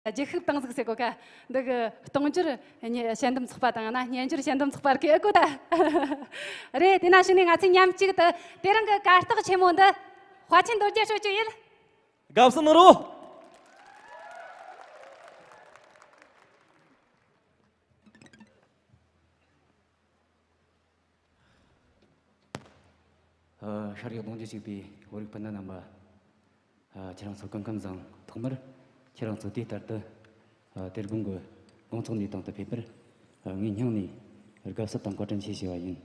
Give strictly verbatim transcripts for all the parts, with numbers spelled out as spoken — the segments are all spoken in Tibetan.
རྒྱུ་ཤུགས་བཏང་ཟིག་ཟེར་གོ་ཁ། འདི་གི་གཏོང་སྦྱོར་ཉེ་ཞལ་འདེམས་ཚོགས་པ་དང་ཡང་ན་སྙན་སྦྱོར་ཞལ་འདེམས་ཚོགས་པ་ར་གི་ཨེ་གོ་ད། རེད། དེ་ན་ཞུ་ནས་ང་ཚོས་མཉམ་གཅིག་ཏུ་དེ་རིང་གི་གར་སྟེགས་ཆེན་མོ་འདི་དཔའ་ཆེན་རྡོ་རྗེ་ཧྲོ་ཅོ་ཡིན། དགའ་བསུ་ནོར་བུ། ཨ། ཤར་ཡོད་གདུང་རྒྱུད་གཅིག་པའི་བོད་རིགས་སྤུན་ཟླ་རྣམ་པ། ཨ། ཁྱེད་རང་ཚོ་སྐུ་ཁམས་བཟང་། ཐོག་མར་ཁྱེད་རང་ཚོ་དུས་ལྟར་དུ། ཨ། དེ་དགོང་གི་དགོང་ཚོགས་འདིའི་སྟེང་དུ་ཕེབས་པར། ཨ། ངས་སྙིང་ནས་དགའ་བསུ་དང་བཀའ་དྲིན་ཆེ་ཞུ་བ་ཡིན།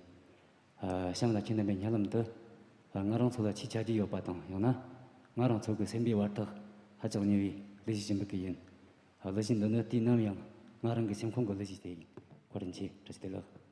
ཨ། གཤམ་ལ་ཁྱེད་རྣམ་པས་སྙན་ལམ་དུ། ཨ། ང་རང་ཚོ་ལ་ཆེས་ཆ་རྒྱུས་ཡོད་པ་དང་ཡང་ན་ང་རང་ཚོ་གི་སེམས་པའི་བར་ཐག་ཧ་ཅང་ཉེ་བའི་གླུ་གཞས་ཞུ་འབུལ་གི་ཡིན། ཨ། གླུ་གཞས་འདི་ནི་དུས་ནམ་ཡང་ང་རང་གི་སེམས་ཁོང་གི་གླུ་གཞས་དེ་ཡིན། བཀའ་དྲིན་ཆེ། བཀྲ་ཤིས་བདེ་ལེགས།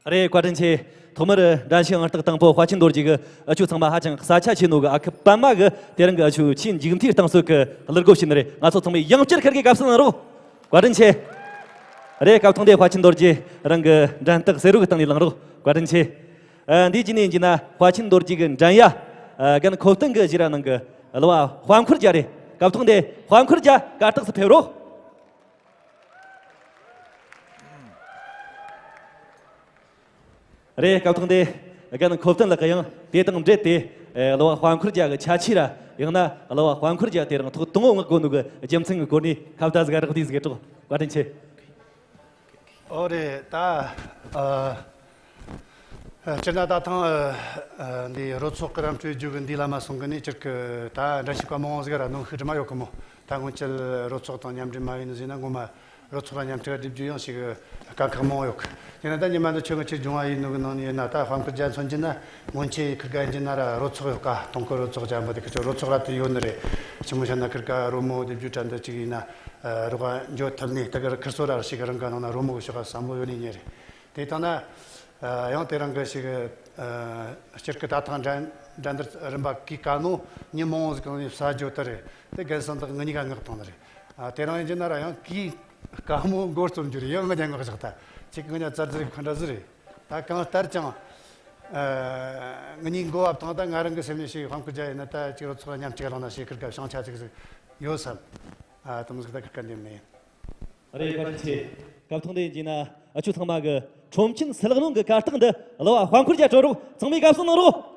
རེད། བཀའ་དྲིན་ཆེ། ཐོག་མར་འགྲན་ཞུགས་ཨང་རྟགས་དང་པོ་དཔལ་ཆེན་རྡོ་རྗེ་གི་ཨ་ཆུ་ཚང་མ་ཧ་ཅང་ས་ཆ་ཆེ་ནོ་གི་ཨ་ཁུ་པད་མ་གི་དེ་རིང་གི་ཨ་ཆུ་ཆེས་མཇུག་མཐའི་རྟིང་རྩོད་གི་གླུ་སྒོ་ཕྱེ་ནི་རེད། ང་ཚོ་ཚང་མས་ཡང་བསྐྱར་ཁིར་གི་དགའ་བསུ་གནང་རོགས། བཀའ་དྲིན་ཆེ། རེད། སྐབས་ཐོག་འདི་དཔལ་ཆེན་རྡོ་རྗེ་རང་གི་འགྲན་རྟགས་གསེར་རུ་གི་སྟེང་ནས་ལངས་རོགས། བཀའ་དྲིན་ཆེ། ཨ། འདི་རྗེས་ནས་ཡིན་ན་དཔལ་ཆེན་རྡོ་རྗེ་གི་འགྲན་ཡ། ཨ། རྒན་ཁོ་བསྟན་གི་ཞིག་ར་ནང་གི་གླུ་བ་དཔལ་འཁོར་རྒྱལ་རེད། སྐབས་ཐོག་འདི་དཔལ་འཁོར་རྒྱལ་གར་སྟེགས་སུ་ཕེབས་རོགས། རེད། སྐབས་ཐོག་འདི་རྒན་ཁོ་བསྟན་ལགས་ཀྱིས་ཡང་དེ་དང་འབྲེལ་ཏེ། ཨེ། གླུ་བ་དཔལ་འཁོར་རྒྱལ་གྱི་ཁྱད་ཆོས་ར། ཡང་ན་གླུ་བ་དཔལ་འཁོར་རྒྱལ་དེ་རིང་ཐོག་དང་པོ་མངགས་དགོས་ནོ་གི་རྒྱུ་མཚན་གྱི་སྐོར་ནས་ཁ་བརྡ་ཟིག་རག་དུས་ཟིག་གི་གྲོགས། བཀའ་དྲིན་ཆེ། ཨོ་རེད་ད། ཨ། སྤྱིར་ན་ད་ཐེངས་ཨ་འདི་རོལ་ཚོགས་ཀྱི་ར་སྤྲོད་རྒྱུ་གི་འདི་ལ་མ་སོང་གི་ནས་སྤྱིར་གི་ད་འགྲན་ཞུགས་པ་མང་བོ་ཟིག་ར་ནོར་ཤུགས་དྲི་མ་ཡོད་གི་མོ། ད་སྔོན་ཆད་རོལ་ཚོགས་དང་མཉམ་འབྲེལ་མ་ཡིན་ནི་ཟེར་ན་ངོ་མ། རོལ་ཚོགས་ལ་མཉམ་འབྲེལ་སྒྲིག་རྒྱུ་ཡང་ཞིག་དཀའ་ཁག་མང་བོ་ཡོད་གི། དེ་ན་ད་ཉི་མ་འདི་ཆོ་ངེད་ཆོའི་སྦྱོང་བ་ཡིན་ནོ་གི་ནང་ནས་ཡིན་ན་ད་དཔལ་འཁོར་རྒྱལ་མཚོན་གྱི་ན་སྔོན་ཆད་ཁིར་ག་ཡིན་གྱི་ན་ར་རོལ་ཚོགས་ཡོད་ཀ། དུང་དཀར་རོལ་ཚོགས་ཅན་པོ་དེ་ཁིར་ཆོ་རོལ་ཚོགས་ར་དེ་ཡོད་ནི་རེད། ཆི་མོ་བཤད་ན་ཁིར་ག་རོལ་མོ་སྡེབ་སྦྱོར་འདྲ་འདི་ཅིག་ཡིན་ན་རོགས་འཇོག་ཐུབ་ནས་ད་གི་ཁིར་ཚོ་ར་ཞིག་རང་ག་ནང་ན་རོལ་མོ་གི་ཕྱོགས་ཀ་བསམ་བློ་ཡོད་ནི་ཉེ་རེད། དེ་ཐང་ན། ཡང་དེ་རིང་གི་ཞིག་སྤྱིར་གི་ད་ཐེངས་འགྲན་འགྲན་བསྡུར་རིམ་པ་གི་ཀ་ནོ་ཉིན་མང་བོ་ཟིག་གི་ནས་ས་ཇོ་ཏི་རེད། དེ་རྒན་སང་དག་ངི་གཉིས་ཀ་མངགས་བཏང་ནི་རེད། དེ་རིང་ཡིན་གྱི་ན་ར་ཡང་གིས་དཀའ་མོ་འགོ་རྩོམ་རྒྱུ་རེད། ཡང་ངི་གཉིས་མངགས་བཞག་ད་ཅིག་ངི་གཉིས་རྩར་རྫི་རེད་ཁ་འདྲ་ཟི་རེད། ད་གང་ལྟར་ཀྱང་ངི་གཉིས་འགོ་བ་བཏང་ད་ང་རང་གི་སེམས་ནས་ཞིག་དཔལ་འཁོར་རྒྱལ་ཡིན་ན་ད་ཅིག་རོལ་ཚོགས་ལ་མཉམ་གཅིག་ལངས་ན་ཞིག་ཁིར་ཀ་བྱང་ཆ་ཅིག་ཟིག་ཡོད་བསམ། དེ་མོ་ཟིག་ད་ཁིར་ཀ་འདེམས་ནས། རེད། བཀའ་དྲིན་ཆེ། སྐབས་ཐོག་འདི་ཡིན་གྱི་ན་ཨ་ཆུ་ཚང་མ་གི་ཁྲོམ་ཆེན་སིལ་གླང་གི་གར་སྟེགས་འདི་གླུ་བ་དཔལ་འཁོར་རྒྱལ་སྤྲོད་རོགས། ཚང་མས་དགའ་བསུ་གནང་རོགས།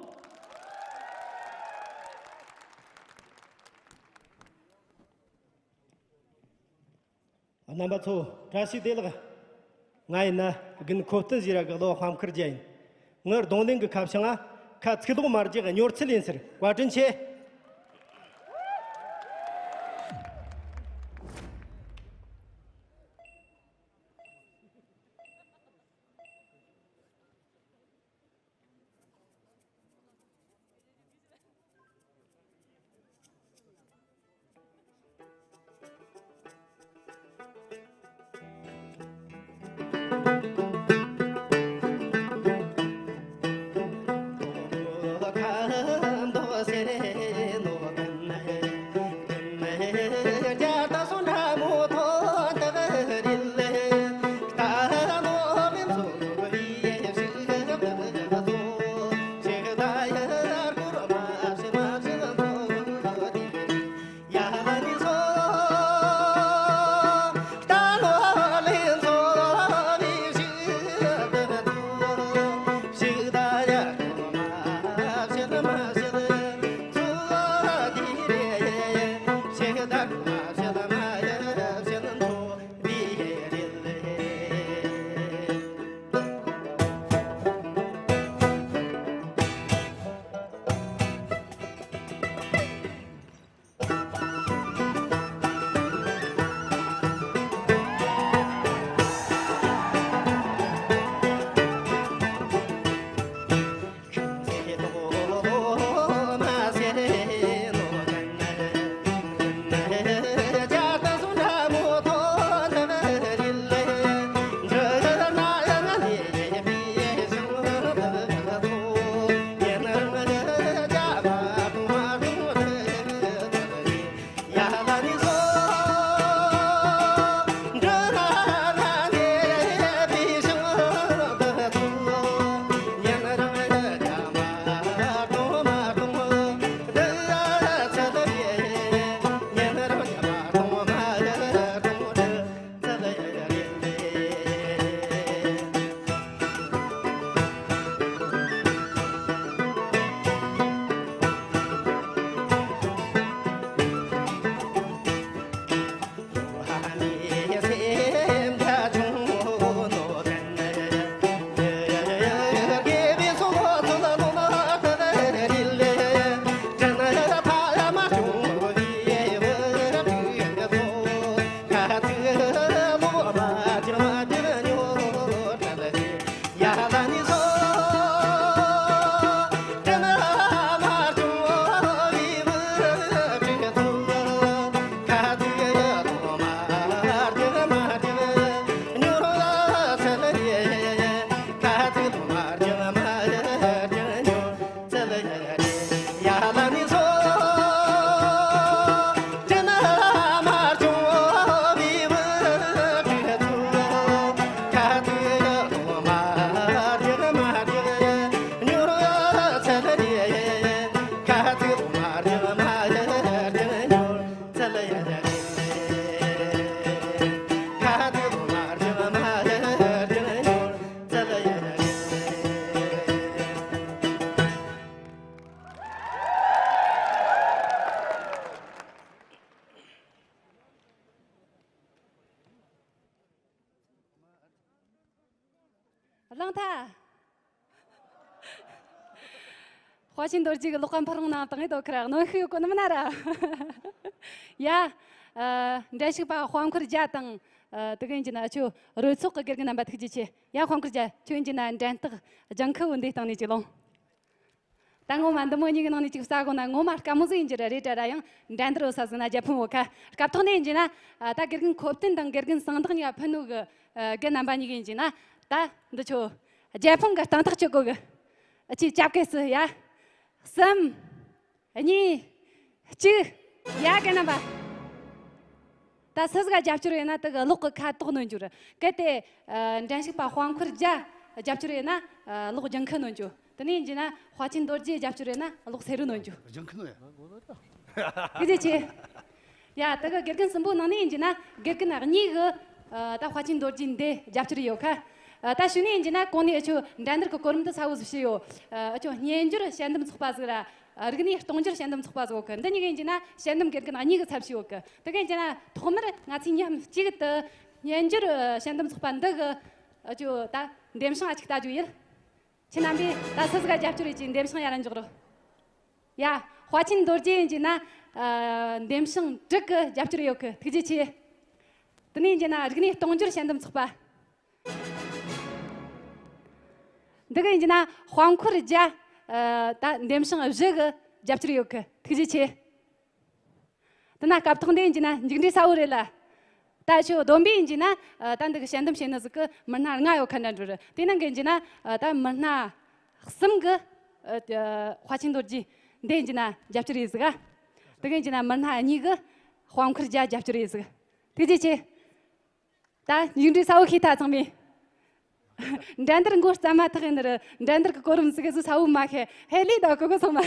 རྣམ་པ་ཚོ་བཀྲ་ཤིས་བདེ་ལེགས། ང་ཡིན་ན་རྒན་ཁོ་བསྟན་ཟེར་ར་གི་གླུ་བ་དཔལ་འཁོར་རྒྱལ་ཡིན། ངའི་རྡུང་ལེན་གི་ཁ་བྱང་ང་ཁ་ཚིག་ལོག་མ་རྒྱག་གི་སྙོར་ཚུལ་ཡིན་ཟེར། བཀའ་དྲིན་ཆེ། ཐ། དཔའ་ཆེན་རྡོ་རྗེ་གི་ལག་པ་འཕུར་རུང་ནང་དང་ངེད་དོ་ཁར་གནོན་ཤུགས་ཡོད་གོ་ནི་མིན་ན་ར། ཡ། ཨ། འགྲན་ཞུགས་པ་དཔལ་འཁོར་རྒྱལ་དང་། ཨ། དེ་ག་ཡིན་གྱི་ན་ཁྱོད་རོལ་ཚོགས་ཀྱི་དགེ་རྒན་རྣམ་པ་ཐུགས་རྗེ་ཆེ། ཡ། དཔལ་འཁོར་རྒྱལ་ཁྱོད་ཡིན་གྱི་ན་འགྲན་རྟགས་ལྗང་ཁུ་བོ་འདི་སྟེང་ནས་ཅིག་ལོངས། ད་ངོ་མ་འདི་མོ་གཉིས་ཀྱི་ནང་ནས་ཅིག་ལྟ་དགོས་ན་ངོ་མ་དཀའ་མོ་ཟིག་ཡིན་གྱི་ར། རེད་དྲ་ར། ཡང་འགྲན་བསྡུར་འོ་ས་ཟིག་ན་རྒྱལ་ཕམ་འོ་ཁ། སྐབས་ཐོག་ནས་ཡིན་གྱི་ན། ཨ། ད་དགེ་རྒན་ཁོ་བསྟན་དང་དགེ་རྒན་གསང་བདག་གཉིས་ཀ་ཕུད་ནོ་གི། ཨ། རྒན་རྣམ་པ་གཉིས་ཀ་ཡིན་གྱི་ན། ད་འདི་ཆོ་རྒྱལ་ཕམ་གི་སྟེང་ཐག་གཅོད་དགོས་གི། ཨ། ཅིག་ཅབ་གེ་སི་ཡ། གསུམ། གཉིས། གཅིག་ཡ། རྒན་རྣམ་པ། ད་སུ་ཟིག་ག་རྒྱབ་སྐྱོར་ཡོད་ན་དེ་གི་གློག་གི་ཁ་དོག་སྣོན་རྒྱུ་རེད། གལ་ཏེ། ཨ། འགྲན་ཞུགས་པ་དཔལ་འཁོར་རྒྱལ་རྒྱབ་སྐྱོར་ཡོད་ན། ཨ། གློག་ལྗང་ཁུ་སྣོན་རྒྱུ། དེ་ནས་ཡིན་གྱི་ན་དཔའ་ཆེན་རྡོ་རྗེ་རྒྱབ་སྐྱོར་ཡོད་ན་གློག་སེར་རུ་སྣོན་རྒྱུ། ལྗང་ཁུ་སྣོན་ཡ། ཐུགས་རྗེ་ཆེ། ཡ། དེ་གི་དགེ་རྒན་གསུམ་པོ་ནང་ནས་ཡིན་གྱི་ན་དགེ་རྒན་གཉིས་གི། ཨ། ད་དཔའ་ཆེན་རྡོ་རྗེ་འདི་རྒྱབ་སྐྱོར་ཡོད་ཁ། ཨ། ད་ཞུ་ནས་ཡིན་གྱི་ན་གོང་ནས་ཨ་ཆོ་འགྲན་བསྡུར་གི་གོ་རིམ་དུ་ས་བོ་ཟིག་ཞུས་ཡོད། ཨ། ཨ་ཆོ་སྙན་འགྱུར་དཔྱད་འདེམས་ཚོགས་པ་ཟིག་ར། ཨ། རིག་གནས་གཏོང་སྒྱུར་དཔྱད་འདེམས་ཚོགས་པ་ཟིག་ཡོད་གི། འདི་གཉིས་ཀ་ཡིན་གྱི་ན་དཔྱད་འདེམས་དགེ་རྒན་གཉིས་ཀྱི་ཚབ་བྱས་ཡོད་གི། དེ་ག་ཡིན་གྱི་ན་ཐོག་མར་ང་ཚོས་མཉམ་གཅིག་ཏུ་སྙན་འགྱུར་དཔྱད་འདེམས་ཚོགས་པ་འདི་གི། ཨ། ཅོ་ད་འདེམས་བྱང་ཨ་ཅིག་ལྟ་རྒྱུ་ཡིན། ཁྱེད་རྣམ་པས་ད་སུ་ཟིག་ག་རྒྱབ་སྐྱོར་ཡོད་ཀྱི་འདེམས་བྱང་ཡར་ར་འཇོག་རོགས། ཡ། དཔའ་ཆེན་རྡོ་རྗེ་ཡིན་གྱི་ན། ཨ། འདེམས་བྱང་དྲུག་གི་རྒྱབ་སྐྱོར་ཡོད་གི། ཐུགས་རྗེ་ཆེ། དེ་ནས་ཡིན་གྱི་ན་རིག་གནས་གཏོང་སྒྱུར་དཔྱད་འདེམས་ཚོགས་པ། འདི་ག་ཡིན་གྱི་ན་དཔལ་འཁོར་རྒྱལ། ཨ། ད་འདེམས་བྱང་བཞི་གི་རྒྱབ་སྐྱོར་ཡོད་གི། ཐུགས་རྗེ་ཆེ། དེ་ན་སྐབས་ཐོག་འདི་ཡིན་གྱི་ན་མཇུག་འབྲས་གསལ་བོ་རེད་ལ། ད་ཁྱོད་བསྡོམས་པས་ཡིན་གྱི་ན། ཨ། ད་འདི་གི་དཔྱད་འདེམས་བྱེད་ནི་ཟིག་གི་མི་སྣ་ལྔ་ཡོད་ཁ་འདྲ་འགྲོ་རེད། དེ་ནང་གི་ཡིན་གྱི་ན། ཨ། ད་མི་སྣ་གསུམ་གི། ཨ། དཔའ་ཆེན་རྡོ་རྗེ་འདི་ཡིན་གྱི་ན་རྒྱབ་སྐྱོར་ཡོད་ཟིག་ག། དེ་ག་ཡིན་གྱི་ན་མི་སྣ་གཉིས་གི་དཔལ་འཁོར་རྒྱལ་རྒྱབ་སྐྱོར་ཡོད་ཟིག། ཐུགས་རྗེ་ཆེ། ད་མཇུག་འབྲས་གསལ་བོ་ཤེས་ཐལ་ཚང་མས། འགྲན་བསྡུར་མགོ་བརྩམས་མ་ཐག་ཡིན་ནི་རེད། འགྲན་བསྡུར་གི་གོ་རིམ་ཟིག་གི་ཟིག་གསལ་བོ་མ་ཤེས། ཧེ་ལས་ད་གོ་གོ་ཚང་མ།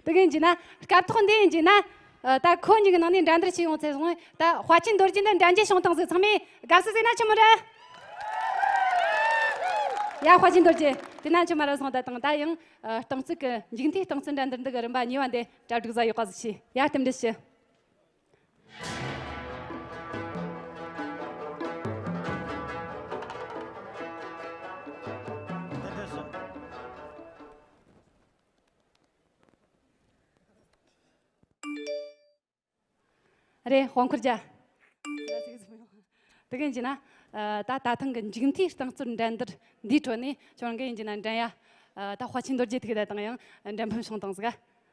དེ་ག་ཡིན་གྱི་ན་སྐབས་ཐོག་འདི་ཡིན་གྱི་ན། ཨ། ད་ཁོ་གཉིས་ཀྱི་ནང་ནས་འགྲན་བསྡུར་བྱས་ཡོང་ཚེ་སོང་། ད་དཔའ་ཆེན་རྡོ་རྗེ་འདི་འགྲན་རྒྱལ་བྱུང་བཏང་ཟིག། ཚང་མས་དགའ་བསུ་ཟིག་ན་ཆི་མོ་རེད། ཡ། དཔའ་ཆེན་རྡོ་རྗེ་དེ་ན་ཆི་མ་ར་སོང་ད་དང་ད་ཡང་། ཨ། རྟིང་རྩོད་གི་མཇུག་མཐའི་རྟིང་རྩོད་འགྲན་བསྡུར་འདི་གི་རིམ་པ་གཉིས་པ་འདི་གྲ་སྒྲིག་ཟིག་ཡོད་ག་ཟིག་བྱས། ཡ། རྟེན་འབྲེལ་ཞུ། རེད། དཔལ་འཁོར་རྒྱལ། དེ་ག་ཡིན་གྱི་ན། ཨ། ད་ད་ཐེངས་ཀྱི་མཇུག་མཐའི་རྟིང་རྩོད་འགྲན་བསྡུར་འདིའི་ཁྲོད་ནས་ཁྱོད་རང་གི་ཡིན་གྱི་ན་འགྲན་ཡ། ཨ། ད་དཔའ་ཆེན་རྡོ་རྗེ་ཐུག་ད་དང་ཡང་འགྲན་ཕམ་བྱུང་བཏང་ཟིག།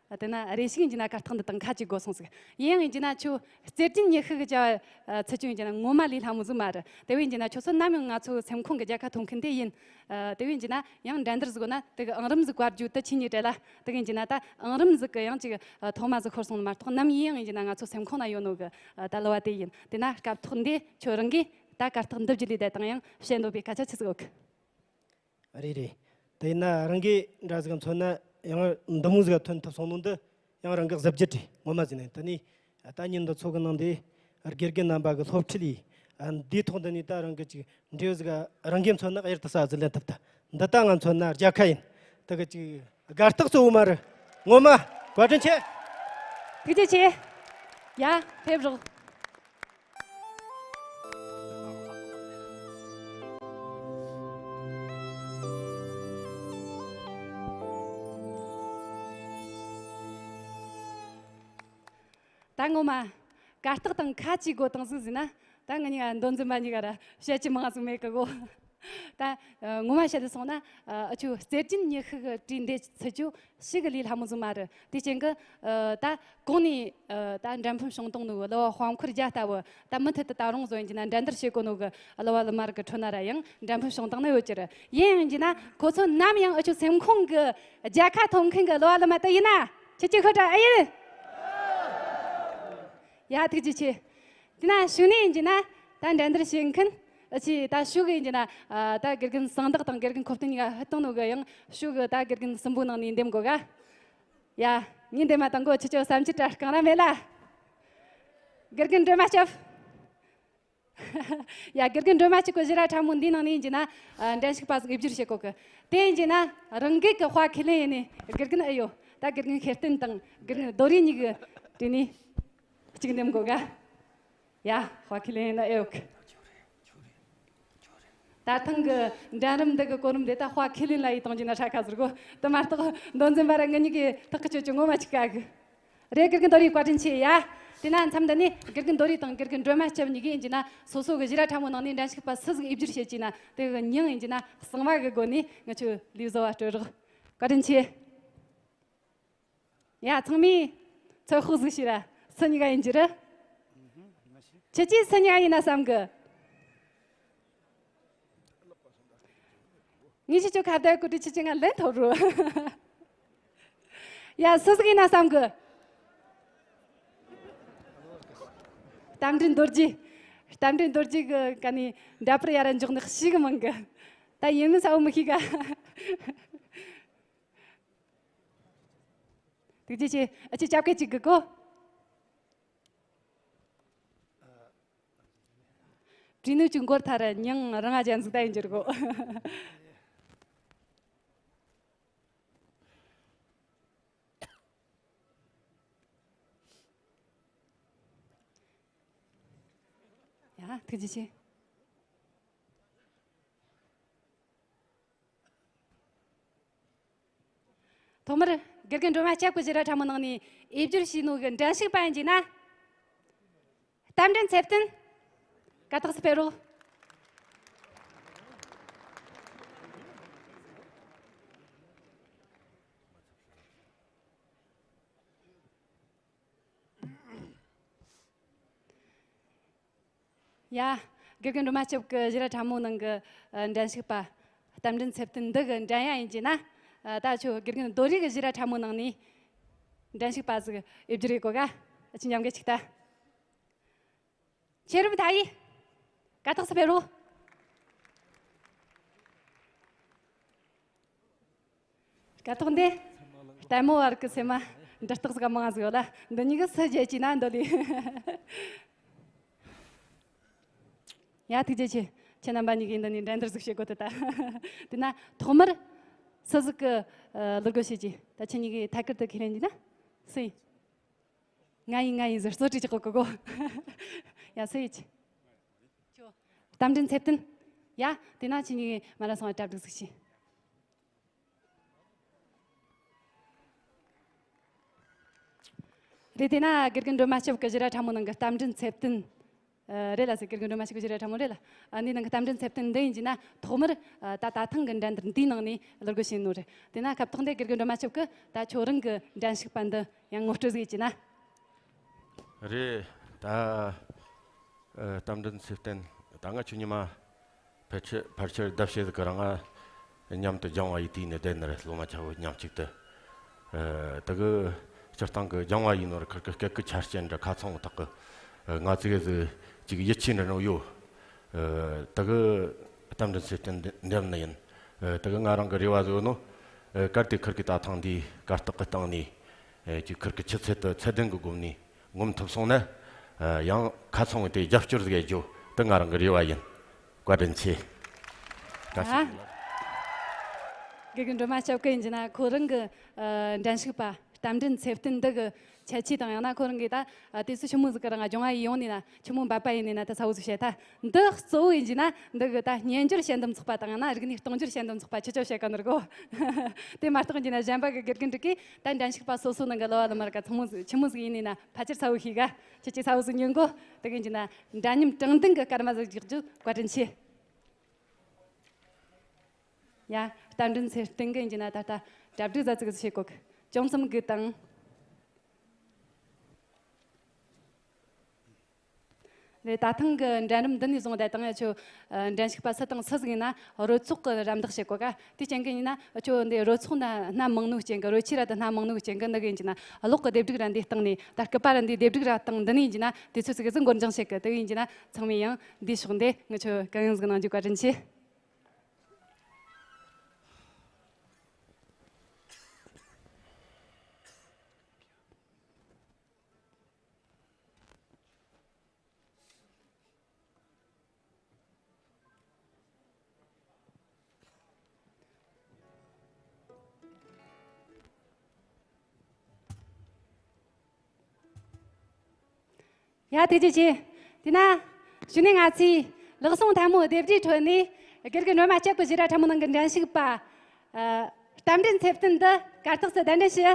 ཨ། དེ་ན་རེ་ཞིག་ཡིན་གྱི་ན་གར་སྟེགས་འདི་དང་ཁ་གཅིག་དགོས་སོང་ཟིག། ཡིན་ཡང་ཡིན་གྱི་ན་ཁྱོད་རྩེད་འགྲན་ཉི་ཤུ་གི་བྱ་བ་ཚུད་རྒྱུ་ཡིན་གྱི་ན་ངོ་མ་ལས་སླ་མོ་ཟིག་མ་རེད། དེ་བས་ཡིན་གྱི་ན་ཁྱོད་ཚོ་ནམ་ཡང་ང་ཚོའི་སེམས་ཁོང་གི་རྒྱལ་ཁ་ཐོབ་མཁན་དེ་ཡིན། ཨ། དེ་བས་ཡིན་གྱི་ན་ཡང་འགྲན་བསྡུར་ཟིག་དགོས་ན་དེ་གི་ཨང་རིམ་ཟིག་བཀར་རྒྱུ་དེ་ཆི་ཉིད་བྲལ་ལ། དེ་གི་ཡིན་གྱི་ན་ད་ཨང་རིམ་ཟིག་གི་ཡང་ཅིག་ཐོག་མ་ཟིག་ཤོར་སོང་ནི་མ་གཏོགས་ནམ་ཡིན་ཡང་ཡིན་གྱི་ན་ང་ཚོ་སེམས་ཁོང་ན་ཡོད་ནོ་གི། ཨ། ད་གླུ་བ་དེ་ཡིན། དེ་ན་སྐབས་ཐོག་འདི་ཁྱོད་རང་གིས་ད་གར་སྟེགས་འདི་བརྒྱུད་ལས་བསྡད་དང་ཡང་བཤད་འདོད་པའི་སྐད་ཆ་ཆི་ཟིག་ཡོད་གི། རེད་རེད། དེ་ཡིན་ན་རང་གིས་འདྲ་ཟིག་མཚོན་ན་ཡང་འདི་མོ་ཟིག་ཐོན་ཐུབ་སོང་ནོ་འདི་ཡང་རང་གི་གཟི་བརྗིད་རེད། ངོ་མ་ཟིག་ནས་དེ་ནས་ད་ཉིན་འདི་ཚོ་གི་ནང་འདི་དགེ་རྒན་རྣམ་པ་གི་སློབ་ཁྲིད་ཡིས། ཨ། འདིའི་ཐོག་འདི་ནས་ད་རང་གི་ཅིག་འབྲས་བུ་ཟིག་རང་གིས་མཚོན་ན་གཡུར་དུ་ཟ་ཟིག་ལེན་ཐུབ་ད། འདི་ད་ང་མཚོན་ན་རྒྱལ་ཁ་ཡིན། དེ་གི་ཅིག་དགའ་རྟགས་གཙོ་བོ་མ་རེད། ངོ་མ་བཀའ་དྲིན་ཆེ། ཐུགས་རྗེ་ཆེ། ཡ། ཕེབས་རོགས། ད་ངོ་མ་གར་སྟེགས་དང་ཁ་གཅིག་དགོས་དང་ཟིག་ཟིན་ན། ད་ང་གཉིས་ཀ་མདོ་འཛིན་པ་གཉིས་ཀ་ར་བཤད་རྒྱུ་མང་ཟིག་མེད་གི་གོ། ད་ངོ་མ་བཤད་དུ་སོང་ན། ཨ། ཁྱོད་རྩེད་འགྲན་ཉི་ཤུ་གི་གྲས་འདི་ཚུད་རྒྱུ་ཞིག་གི་ལས་སླ་མོ་ཟིག་མ་རེད། དེ་རྐྱེན་གི། ཨ། ད་གོང་ནས། ཨ། ད་འགྲན་ཕམ་བྱུང་བཏང་ནོ་གི་གླུ་བ་དཔལ་འཁོར་རྒྱལ་ལྟ་བུ། ད་མུ་མཐུད་དུ་ད་རུང་བཟོ་ཡིན་གྱི་ན་འགྲན་བསྡུར་བྱེད་གོ་ནོ་གི་གླུ་བ་གླུ་མ་རིགས་ཀྱི་ཁྲོད་ན་ར་ཡང་འགྲན་ཕམ་བྱུང་བཏང་ནི་ཡོད་ཀྱི་རེད། ཡིན་ཡང་ཡིན་གྱི་ན་ཁོ་ཚོ་ནམ་ཡང་ཨ་ཆོ་སེམས་ཁོང་གི་རྒྱལ་ཁ་ཐོབ་མཁན་གི་གླུ་བ་གླུ་མ་དེ་ཡིན་ན་ཁྱེད་ཀྱི་ཁོ་དྲ་ཨེ་ཡིན། ཡ། ཐུགས་རྗེ་ཆེ། དེ་ན་ཞུ་ནས་ཡིན་གྱི་ན་ད་འགྲན་བསྡུར་བྱེད་མཁན་ཨ་ཆི་ད་ཞུ་གི་ཡིན་གྱི་ན། ཨ། ད་དགེ་རྒན་གསང་བདག་དང་དགེ་རྒན་ཁོ་བསྟན་གཉིས་ཀ་ཕུད་བཏང་ནོ་གི་ཡང་ཞུ་གི། ད་དགེ་རྒན་གསུམ་པོ་ནང་ནས་འདེམས་དགོས་ག། ཡ། ངས་འདེམས་མ་བཏང་གོ་ཁྱེད་ཆོ་བསམ་ཚུལ་དྲ་རྐང་ར་མེད་ལ། དགེ་རྒན་སྒྲོལ་མ་སྐྱབས། ཡ། དགེ་རྒན་སྒྲོལ་མ་གཅིག་གི་གཞི་ར་ཕྲ་མོ་འདིའི་ནང་ནས་ཡིན་གྱི་ན། ཨ། འགྲན་ཞུགས་པ་ཟིག་འོས་བསྡུ་བྱེད་གོ་གི། དེ་ཡིན་གྱི་ན་རང་འགུལ་གི་དཔའ་ཁས་ལེན་ཡིན་ནི་དགེ་རྒན་ཨེ་ཡོད། ད་དགེ་རྒན་ཤེར་བསྟན་དང་དགེ་རྒན་རྡོ་རིང་གཉིས་ཀྱི་དེ་ནས་གཅིག་འདེམས་དགོས་ག། ཡ། དཔའ་ཁས་ལེན་ཡིན་ན་ཨེ་ཡོད་གི། ད་ཐེངས་ཀྱི་འགྲན་རིམ་འདི་གི་གོ་རིམ་འདི་ད་དཔའ་ཁས་ལེན་ལ་ཡི་གཏོང་རྒྱུ་ན་ཧྲ་ཁ་ཟེར་གོ། དེ་མ་གཏོགས་མདོ་འཛིན་པ་ར་ངེད་གཉིས་ཀྱི་ཐག་གི་ཆོད་ཀྱི་ངོ་མ་ཅིག་ག་གི། རེད། དགེ་རྒན་རྡོ་རིང་བཀའ་དྲིན་ཆེ་ཡ། དེ་ན་མཚམས་འདི་ནས་དགེ་རྒན་རྡོ་རིང་དང་དགེ་རྒན་སྒྲོལ་མ་སྐྱབས་གཉིས་ཀྱིས་ཡིན་གྱི་ན་སོ་སོ་གི་ཞི་ར་ཁྲ་མོ་ནང་ནས་འགྲན་ཞུགས་པ་སུ་ཟིག་འོས་བསྒྱུར་བྱེད་ཀྱི་ན་དེ་གི་མྱིང་ཡིན་གྱི་ན་གསང་བ་གི་སྒོ་ནས་ང་ཆོ་ལས་བཟོ་བ་སྤྲོད་རོགས། བཀའ་དྲིན་ཆེ། ཡ། ཚང་མས་ཚོད་དཔག་ཟིག་བྱོས་ར། སུ་གཉིས་ཀ་ཡིན་རྒྱུ་རེད། ཁྱེད་ཀྱིས་སུ་གཉིས་ཀ་ཡིན་ན་བསམ་གི། ངས་ཁྱེད་ཆོ་ཁ་བརྡ་གོ་དུས་ཁྱེད་ཀྱིས་ང་ལན་ཐོབ་རོ། ཡ། སུ་ཟིག་ཡིན་ན་བསམ་གི། རྟ་མགྲིན་རྡོ་རྗེ། རྟ་མགྲིན་རྡོ་རྗེ་གི་ཀ་ནས་འདྲ་པར་ཡ་ར་འཇོག་ནི་ཤེས་གི་མིན་གི། ད་ཡིན་མིན་གསལ་བོ་མི་ཤེས་ག། ཐུགས་རྗེ་ཆེ། ཨ་ཅེ་སྐྱབས་སྐད་ཅིག་གི་གོ། བྲིས་ནུས་ཀྱི་མགོར་ཐར་མྱིང་རང་ང་ཅན་ཟིག་ད་ཡིན་གྱི་རེད་གོ། ཡ། ཐུགས་རྗེ་ཆེ། ཐོག་མར་དགེ་རྒན་སྒྲོལ་མ་སྐྱབས་ཀྱི་ཞི་ར་ཁྲ་མོ་ནང་ནས་འོས་བསྒྱུར་བྱས་ནོ་གི་འགྲན་ཞུགས་པ་ཡིན་གྱི་ན། རྟ་མགྲིན་ཚེ་བརྟན། ཀ་ཏག་སུ་ཕེབས་རོགས། ཡ། དགེ་རྒན་སྒྲོལ་མ་སྐྱབས་ཀྱི་ཞི་ར་ཁྲ་མོ་ནང་གི་ཨ་འགྲན་ཞུགས་པ་རྟ་མགྲིན་ཚེ་བརྟན་འདི་གི་འགྲན་ཡ་ཡིན་གྱི་ན། ཨ་ད་ཁྱོད་དགེ་རྒན་རྡོ་རིང་གི་ཞི་ར་ཁྲ་མོ་ནང་ནས་འགྲན་ཞུགས་པ་ཟིག་འོས་བསྒྱུར་ཡེ་གོ་ག། ཨ་ཅེ་མཉམ་གི་ཅིག་ལྟ། ཆེ་རིམ་ད་ཡི། ཀ་ཏག་སུ་ཕེབས་རོགས། ཀ་ཏག་འདི། ལྟད་མོ་བ་རིགས་ཀྱི་སེམས་མ་འདྲི་རྟགས་ཟིག་མང་ཟིག་ཡོད་ལ། འདི་གཉིས་ཀྱི་སུ་བརྗེད་ཀྱི་ན་འདོད་ལི། ཡ། ཐུགས་རྗེ་ཆེ། ཁྱེད་རྣམ་པ་གཉིས་ཀྱིས་འདི་ནས་འགྲན་བསྡུར་ཟིག་བྱེད་དགོས་ཏེ་ད། དེ་ན་ཐོག་མར་སུ་ཟིག་གི་ཨ་གླུ་སྒོ་ཕྱེ་རྒྱུ། ད་ཁྱེད་གཉིས་ཀྱིས་ཐད་ཀར་དུ་ཁས་ལེན་རྒྱུ་ན། སུ་ཡིན། ང་ཡིན། ང་ཡིན་ཟེར་རྩོད་རེས་ཀྱི་གོ་གོ་གོ། ཡ། སུ་ཡིན། ཁྱོད། རྟ་མགྲིན་ཚེ་བརྟན། ཡ། དེ་ན་ཁྱེད་གཉིས་མ་ལ་སོང་བ་གྲ་སྒྲིག་ཟིག་བྱོས། རེད། དེ་ན་དགེ་རྒན་སྒྲོལ་མ་སྐྱབས་ཀྱི་ཞི་ར་ཁྲ་མོ་ནང་གི་རྟ་མགྲིན་ཚེ་བརྟན། ཨ་རེད་ལ་ཟེར། དགེ་རྒན་སྒྲོལ་མ་སྐྱབས་ཀྱི་ཞི་ར་ཁྲ་མོ་རེད་ལ། ཨ་འདི་ནང་གི་རྟ་མགྲིན་ཚེ་བརྟན་འདི་ཡིན་གྱི་ན་ཐོག་མར་ཨ་ད་ད་ཐེངས་ཀྱི་འགྲན་བསྡུར་འདིའི་ནང་ནས་གླུ་སྒོ་ཕྱེ་ནོ་རེད། དེ་ན་སྐབས་ཐོག་འདི་དགེ་རྒན་སྒྲོལ་མ་སྐྱབས་ཀྱིས་ད་ཁྱོད་རང་གི་འགྲན་ཞུགས་པ་འདི་ཡང་ངོ་སྤྲོད་ཟིག་ཡེ་གྱི་ན། རེད། ད་ཨ་རྟ་མགྲིན་ཚེ་བརྟན། ད་ང་ཁྱོད་ཉི་མ་ཕལ་ཆེར་ཕལ་ཆེར་ཟླ་ཕྱེད་ཀྱི་རིང་ང་མཉམ་དུ་སྦྱང་བ་ཡི་དུས་ནས་བསྡད་ནི་རེད། སློབ་མ་ཆ་བོ་མཉམ་གཅིག་ཏུ། ཨ་དེ་གི་སྤྱིར་བཏང་གི་སྦྱང་བ་ཡིན་ནོ་ར་ཁིར་གི་སྐད་གི་ཆ་རྐྱེན་འདྲ་ཁ་ཚང་བོ་དག་གི་ཨ་ང་ཚོ་གི་ཟིག་ཅིག་ཡིད་ཆེས་འདྲ་ནོ་ཡོད། ཨ་དེ་གི་རྟ་མགྲིན་ཚེ་བརྟན་འདེམས་ནི་ཡིན། ཨ་དེ་གི་ང་རང་གི་རེ་བ་ཟིག་ནོ། ཨ་གལ་ཏེ་ཁིར་གི་ད་ཐེངས་འདིའི་གར་སྟེགས་གི་སྟེང་ནས་ཨ་ཅིག་ཁིར་གི་ཆུ་ཚད་དེ་ཚད་ལྡན་གི་སྒོ་ནས་ངོམ་ཐུབ་སོང་ན། ཨ་ཡང་ཁ་ཚང་བའི་དེ་རྒྱབ་སྐྱོར་ཟིག་ཡེ་རྒྱུ་དེ་ང་རང་གི་རེ་བ་ཡིན། བཀའ་དྲིན་ཆེ། བཀྲ་ཤིས་བདེ་ལེགས། དགེ་རྒན་སྒྲོལ་མ་སྐྱབས་ཀྱིས་ཡིན་གྱི་ན་ཁོ་རང་གི་ཨ་འགྲན་ཞུགས་པ་རྟ་མགྲིན་ཚེ་བརྟན་འདི་གི་ཁྱད་ཆོས་དང་། ཡང་ན་ཁོ་རང་གིས་ད་ཨ་དུས་ཚོད་ཆི་མོ་ཟིག་གི་རིང་སྦྱང་བ་ཡི་ཡོང་ནས་ན་ཆི་མོ་འབད་པ་ཡིན་ནས་ན་ད་ཚ་བོ་ཟིག་བཤད། ད་འདི་གཙོ་བོ་ཡིན་གྱི་ན་འདི་གི་ད་སྨྱན་སྦྱོར་དཔྱད་འདེམས་ཚོགས་པ་དང་ཡང་ན་རིག་གནས་གཏོང་སྦྱོར་དཔྱད་འདེམས་ཚོགས་པ་ཁྱེད་ཆོ་བཤད་ག་ནོ་རེད་གོ། དེ་མ་གཏོགས་ཡིན་གྱི་ན་གཞན་པ་གི་དགེ་རྒན་འདྲ་གིས་ད་འགྲན་ཞུགས་པ་སོ་སོ་ནང་གི་གླུ་བ་གླུ་མ་ར་ཀ་ཚང་མོ་ཟིག་ཆི་མོ་ཟིག་ཡིན་ནས་ན་ཕལ་ཆེར་ཚ་བོ་ཤེས་ག། ཁྱེད་ཀྱིས་ཚ་བོ་ཟིག་ཉན་གོ། དེ་གི་ཡིན་གྱི་ན་འདྲ་མཉམ་དྲང་བདེན་གི་སྐར་མ་ཟིག་རྒྱག་རྒྱུ་བཀའ་དྲིན་ཆེ། ཡ། རྟ་མགྲིན་ཚེ་བརྟན་གི་ཡིན་གྱི་ན་ད་ལྟ་གྲ་སྒྲིག་ཟིག་ཟིག་བྱེད་གོ་གི། ཅུང་ཙམ་སྒུག་དང་། རེད། ད་ཐེངས་གི་འགྲན་རིམ་འདི་ནས་བཟུང་བསྡད་དང་ཡ་ཆོ་ཨ་འགྲན་ཞུགས་པ་སུ་དང་སུ་ཟིག་ཡིན་ན་རོལ་ཚོགས་གི་རམ་འདེགས་བྱེད་གོ་ག། དེ་རྐྱེན་གི་ཡིན་ན་ཁྱོད་འདི་རོལ་ཚོགས་ན་སྣ་མང་ནོ་རྐྱེན་གི། རོལ་ཆས་ར་དེ་སྣ་མང་ནོ་རྐྱེན་གི། འདི་གི་ཡིན་གྱི་ན་གློག་གི་ལྡེབས་སྒྲིག་ར་འདི་སྟེང་ནས། ད་སྐུད་པ་ར་འདི་ལྡེབས་སྒྲིག་ར་སྟེང་འདི་ནས་ཡིན་གྱི་ན་དུས་ཚོད་ཟིག་ཟིག་འགོར་འགྱངས་བྱེད་གི། དེ་གི་ཡིན་གྱི་ན་ཚང་མས་ཡང་འདིའི་ཕྱོགས་འདི་ངི་ཆོ་གང་ཡང་ཟིག་གནང་རྒྱུ་བཀའ་དྲིན་ཆེ། ཡ། ཐུགས་རྗེ་ཆེ། དེས་ན་གཞུག་ནས་ང་ཚོས་ལག་ཟུང་ཐལ་མོ་རྡེབ་སྒྲའི་ཁྲོད་ནས་ སྒེར་གྱི་སྣོན་མ་སྐྱབས་ཀྱི་ཞིག་ར་ཁྲ་མོ་ནང་གི་འགྲན་ཞུགས་པ། ཨ། རྟ་མགྲིན་ཚེ་བརྟན་འདི་གར་སྟེགས་སུ་གདན་འདྲེན་ཞུ།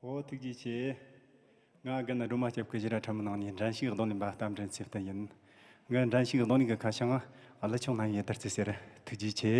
འོ། ཐུགས་རྗེ་ཆེ། ང་རྒན་སྒྲོལ་མ་སྐྱབས་ཀྱི་ཞིག་ར་ཁྲ་མོ་ནང་ནས་འགྲན་ཞུགས་གདོང་ལེན་པ་རྟ་མགྲིན་ཚེ་བརྟན་ཡིན། ངའི་འགྲན་ཞུགས་གདོང་ལེན་གྱི་ཁ་བྱང་ཀླུ་ཆུང་ལྷ་མོའི་བདུད་རྩི་ཟེར། ཐུགས་རྗེ་ཆེ།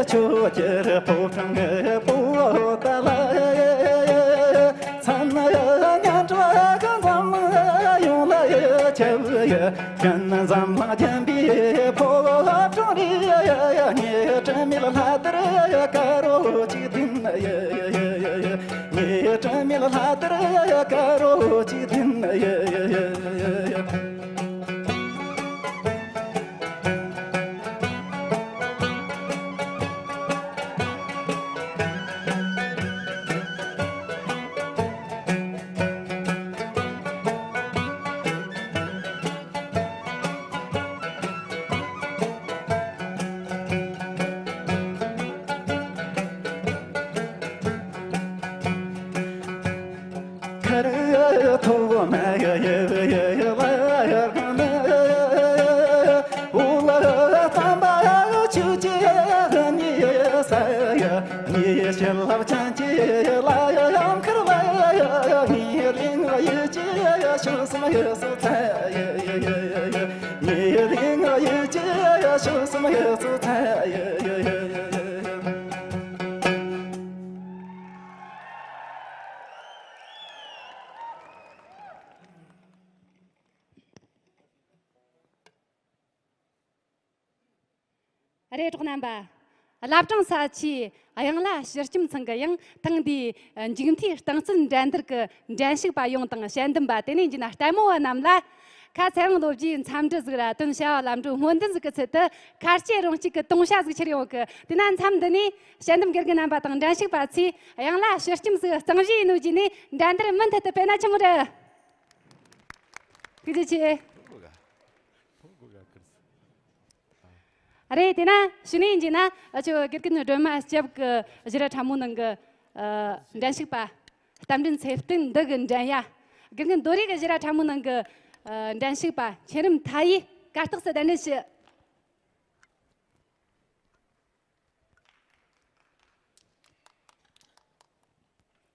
ཆོས་ཀྱི་ཕོ་བྲང་གི་ཕོ་བོ་དག་ལ། མཚན་སྙན་གྲགས་འཛམ་གླིང་ཡོངས་ལ་ཁྱབ་ཡ། ཀུན་འཛམ་གླིང་རྒྱན་པའི་ཕོ་བྲང་རེད། ངའི་དྲི་མེད་ལྷ་དར་དཀར་པོ་གཅིག་འཐེན། ངའི་དྲི་མེད་ལྷ་དར་དཀར་པོ་གཅིག་འཐེན། ཁར་ཐོག་མ་ཡ་ཡ་ཡ་ཡ་ལ་ཡ་གང་ན། འོ་ལ་དམ་པ་ཆོས་ཀྱི་ནི་ས་ཡ། ངའི་བྱིན་རླབས་ཅན་གྱི་ལ་ཡ་ཡང་ཁར་ལ་ཡ། ངའི་གླིང་ཡུལ་གྱི་ཡ་ཆོས་སམ་ཡ་སོ་ཚ་ཡ་ཡ། ངའི་གླིང་ཡུལ་གྱི་ཡ་ཆོས་སམ་ཡ་སོ་ཚ་ཡ་ཡ། རེད། གྲོགས་རྣམ་པ། བླ་བྲང་ས་ཆའི་གཡང་ལྷ་ཕྱི་སྐྱོམ་ཚང་གི་ཡང་ཐེངས་འདིའི་མཇུག་མཐའི་རྟིང་རྩོད་འགྲན་བསྡུར་གྱི་འགྲན་ཞུགས་པ་ཡོངས་དང་། དཔྱད་འདེམས་པ། དེ་ནས་ཡིན་ན་ལྟད་མོ་བ་རྣམས་ལ། ཁ་ཚེ་རིང་ལོ་བརྒྱའི་འཚམས་འདྲི་ཟིག་ར། དོན་བྱ་བ་ལམ་འགྲོ་སྨོན་འདུན་ཟིག་གི་ཚུལ་དུ། ཁ་སྐྱེ་རོང་སྐྱིད་ཀྱི་དུང་བྱ་ཟིག་ཁྱེར་ཡོང་གི། དེ་ན་མཚམས་འདི་ནས་དཔྱད་འདེམས་དགེ་རྒན་རྣམ་པ་དང་འགྲན་ཞུགས་པ་ཚོས་གཡང་ལྷ་ཕྱི་སྐྱོམ་ཟིག་གཙང་བཞེས་ཡིན་ནོ་གྱིས་ནས་འགྲན་བསྡུར་མུ་མཐུད་དུ་སྤེལ་ན་ཆི་མོ་རེད། ཐུགས་རྗེ་ཆེ། རེད། དེ་ན་ཕྱི་ནས་ཡིན་གྱི་ན། ཨ་ཆོ་དགེ་རྒན་སྒྲོལ་མ་སྐྱབས་ཀྱི་ཞི་ར་ཁྲ་མོ་ནང་གི་ཨ་འགྲན་ཞུགས་པ། རྟ་མགྲིན་ཚེ་བརྟན་འདི་གི་འགྲན་ཡ། དགེ་རྒན་རྡོ་རིག་གི་ཞི་ར་ཁྲ་མོ་ནང་གི་ཨ་འགྲན་ཞུགས་པ་མཁྱེན་རབ་མཐའ་ཡས་གར་སྟེགས་སུ་གདན་འདྲེན་ཞུ།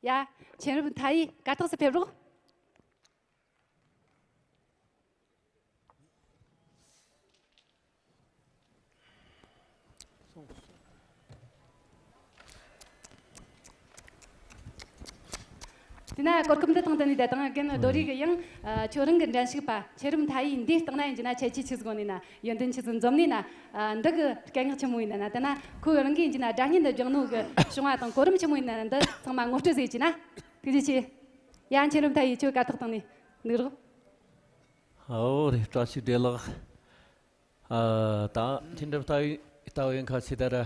ཡ། མཁྱེན་རབ་མཐའ་ཡས་གར་སྟེགས་སུ་ཕེབས་རོགས། དེ་ན་གོ་སྐབས་འདི་དང་བསྟུན་ནས། ད་དང་རྒན་རྡོ་རིག་གི་ཡང་ཨ་ཁྱོད་རང་གི་འགྲན་ཞུགས་པ་མཁྱེན་རབ་མཐའ་ཡས་འདིའི་སྟེང་ན་ཡིན་གྱི་ན་ཁྱད་ཆོས་ཆི་ཟིག་ཡོད་ནི་ན། ཡོན་ཏན་ཆི་ཟིག་འཛོམས་ནི་ན། ཨ་འདི་གི་སྐད་ངག་ཆི་མོ་ཡིན་ན་ན། དེ་ན་ཁོ་རང་གིས་ཡིན་གྱི་ན་སྒྲ་སྙན་འདི་སྦྱངས་ནོ་གི་བྱུང་བ་དང་གོ་རིམ་ཆི་མོ་ཡིན་ན་ན། འདི་ཚང་མ་ངོ་སྤྲོད་ཟིག་བྱས་ན་ཐུགས་རྗེ་ཆེ། ཡ། མཁྱེན་རབ་མཐའ་ཡས། ཁྱོད་གར་སྟེགས་སྟེང་ནས་འདུག་རོགས། ཨོ་རེད། བཀྲ་ཤིས་བདེ་ལེགས། ཨ་ད་མཁྱེན་རབ་མཐའ་ཡས་ལྟ་བུ་ཡིན་ཁ་ཆེ་ད་ར།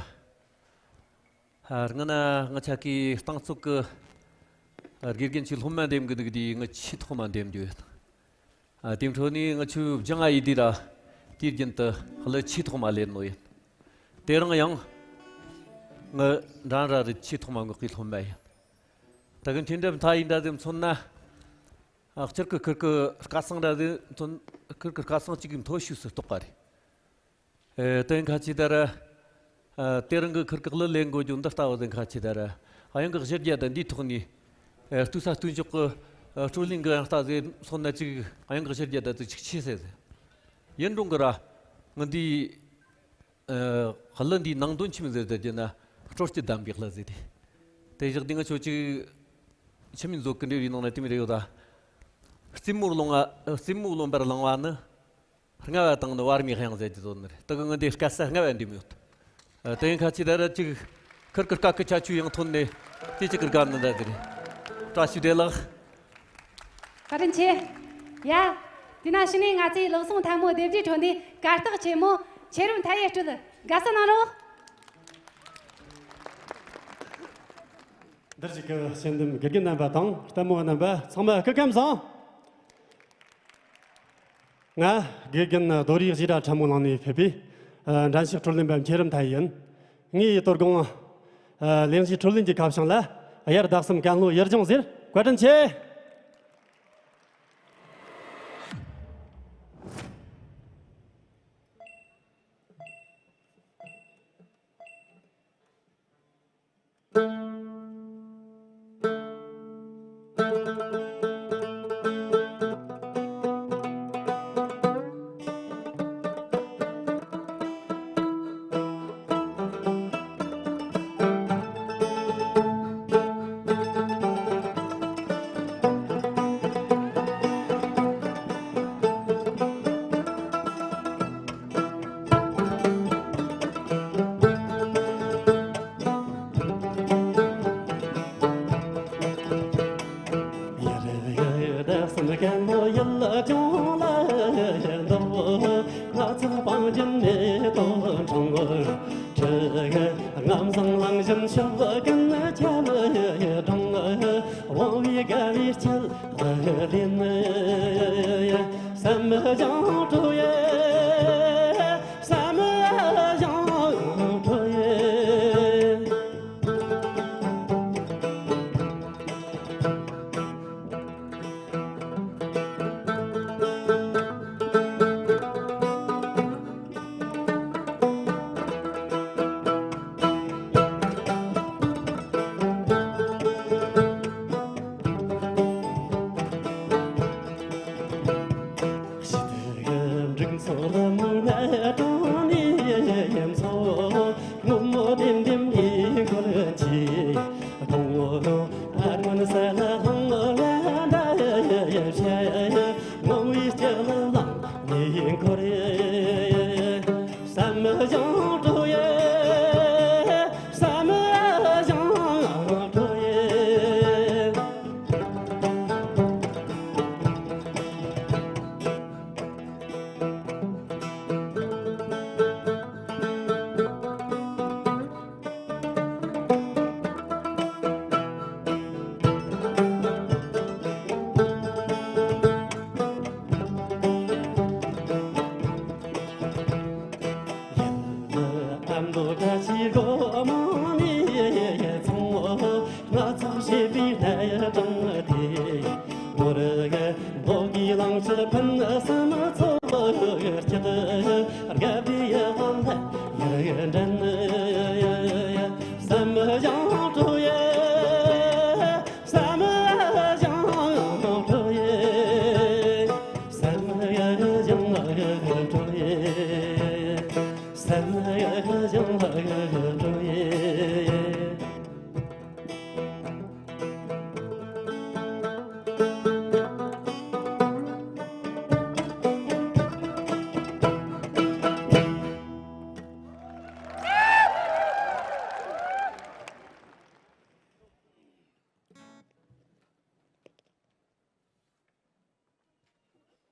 ཨ་སྔ་ན་ང་ཆ་གི་རྟིང་རྩོད་གི་དགེ་རྒན་གྱི་སློབ་མ་འདེམས་གི་འདུག་དུས་ངི་ཆེས་ཐོག་མ་འདེམས་རྒྱུ་ཡོད། ཨ་དེ་འཕྲོ་ནས་ང་ཆོས་སྦྱང་ཨ་ཡི་དུས་ར། དུས་རྒྱུན་དུ་ལ་ཆེས་ཐོག་མ་ལེན་ནོ་ཡིན། དེ་རིང་ཡང་ངི་འགྲན་ར་རི་ཆེས་ཐོག་མ་ངོ་གི་སློབ་མ་ཡིན། ད་གི་མཁྱེན་རབ་མཐའ་ཡས་འདྲ་དེ་མཚོན་ན། ཨ་སྤྱིར་གི་ཁིར་གི་སྐལ་བཟང་འདྲ་དེ་མཚོན། ཁིར་གི་སྐལ་བཟང་གཅིག་གི་མཐོ་ཤོས་སུ་གཏོགས་པ་རེད། ཨེ་དེ་ཁ་ཅིག་ད་ར། ཨ་དེ་རིང་གི་ཁིར་གི་གླུ་ལེན་དགོས་རྒྱུ་འདི་ལྟ་བུ་དེ་ཁ་ཅིག་ད་ར། ཨ་ཡང་གི་གཞི་རྒྱ་དང་འདིའི་ཐོག་ནས། ཨེ་ལྟོས་ས་ལྟོས་འཇོག་གི་ཨ་སྤྲོ་ལེན་གི་ཡང་ལྟ་ཟེར་སོང་ན་ཅིག། ཨ་ཡང་གི་གཞི་རྒྱ་དང་དེ་ཅིག་ཆེ་ཟེར་ཟེར། ཡིན་རུང་གི་ར། ང་འདི་ཨ་གླུ་འདིའི་ནང་དོན་ཆི་མོ་ཟེར་ཟེར་རྒྱུ་ན། སྤྲོ་སྐྱིད་ལྡན་པའི་གླུ་ཟེར་དེ། དེ་བཞག་འདི་ང་ཆོ་ཅིག་ཆི་མོ་མཛོད་གི་འབྲེལ་བའི་ནང་ན་དེ་མོ་རེ་ཡོད་ད། རྩེ་མོར་ལོང་བ། རྩེ་མོ་རློན་པར་བླང་བ་ནི། རྔ་བ་དང་ནི་བར་མའི་དབྱངས་ཟེར་གྱི་བཟོ་ནི་རེད། དེ་གི་ངི་འདི་སྐད་ས་རྔ་བ་འདི་མོ་ཡོད། ཨ་དེ་ཡིན་ཁ་ཅིག་ད་ར་ཅིག་ཁིར་གི་སྐད་གི་ཁྱད་ཆོས་ཡང་ཐོན་ནས་དེ་ཅིག་གི་དགའ་ནི་འདྲ་དེ་རེད། བཀྲ་ཤིས་བདེ་ལེགས། བཀའ་དྲིན་ཆེ། ཡ། དེ་ན་ཕྱི་ནས་ང་ཚོའི་ལག་ཟུང་ཐལ་མོ་སྡེབ་སྒྲིག་ཁྲོད་ནས་གར་སྟེགས་ཆེན་མོ་མཁྱེན་རབ་མཐའ་ཡས་སྤྲུལ། དགའ་བསུ་གནང་རོགས། འདིར་བཞུགས་ཀྱི་དཔྱད་འདེམས་དགེ་རྒན་རྣམ་པ་དང་ལྟད་མོ་བ་རྣམ་པ་ཚང་མ་སྐུ་ཁམས་བཟང་། ང་དགེ་རྒན་རྡོ་རིག་ཞི་ར་ཁྲ་མོ་ནང་ནས་ཕེབས་པའི་ཨ་འགྲན་ཞུགས་སྤྲོ་ལེན་པ་མཁྱེན་རབ་མཐའ་ཡས་ཡིན། ངའི་དོ་དགོང་ཨ་ལེན་རྒྱུའི་སྤྲོ་ལེན་གྱི་ཁ་བྱང་ལ། དབྱར་ཟླ་གསུམ་ཀན་ལྷོ་ཡུལ་ལྗོངས་ཟེར། བཀའ་དྲིན་ཆེ།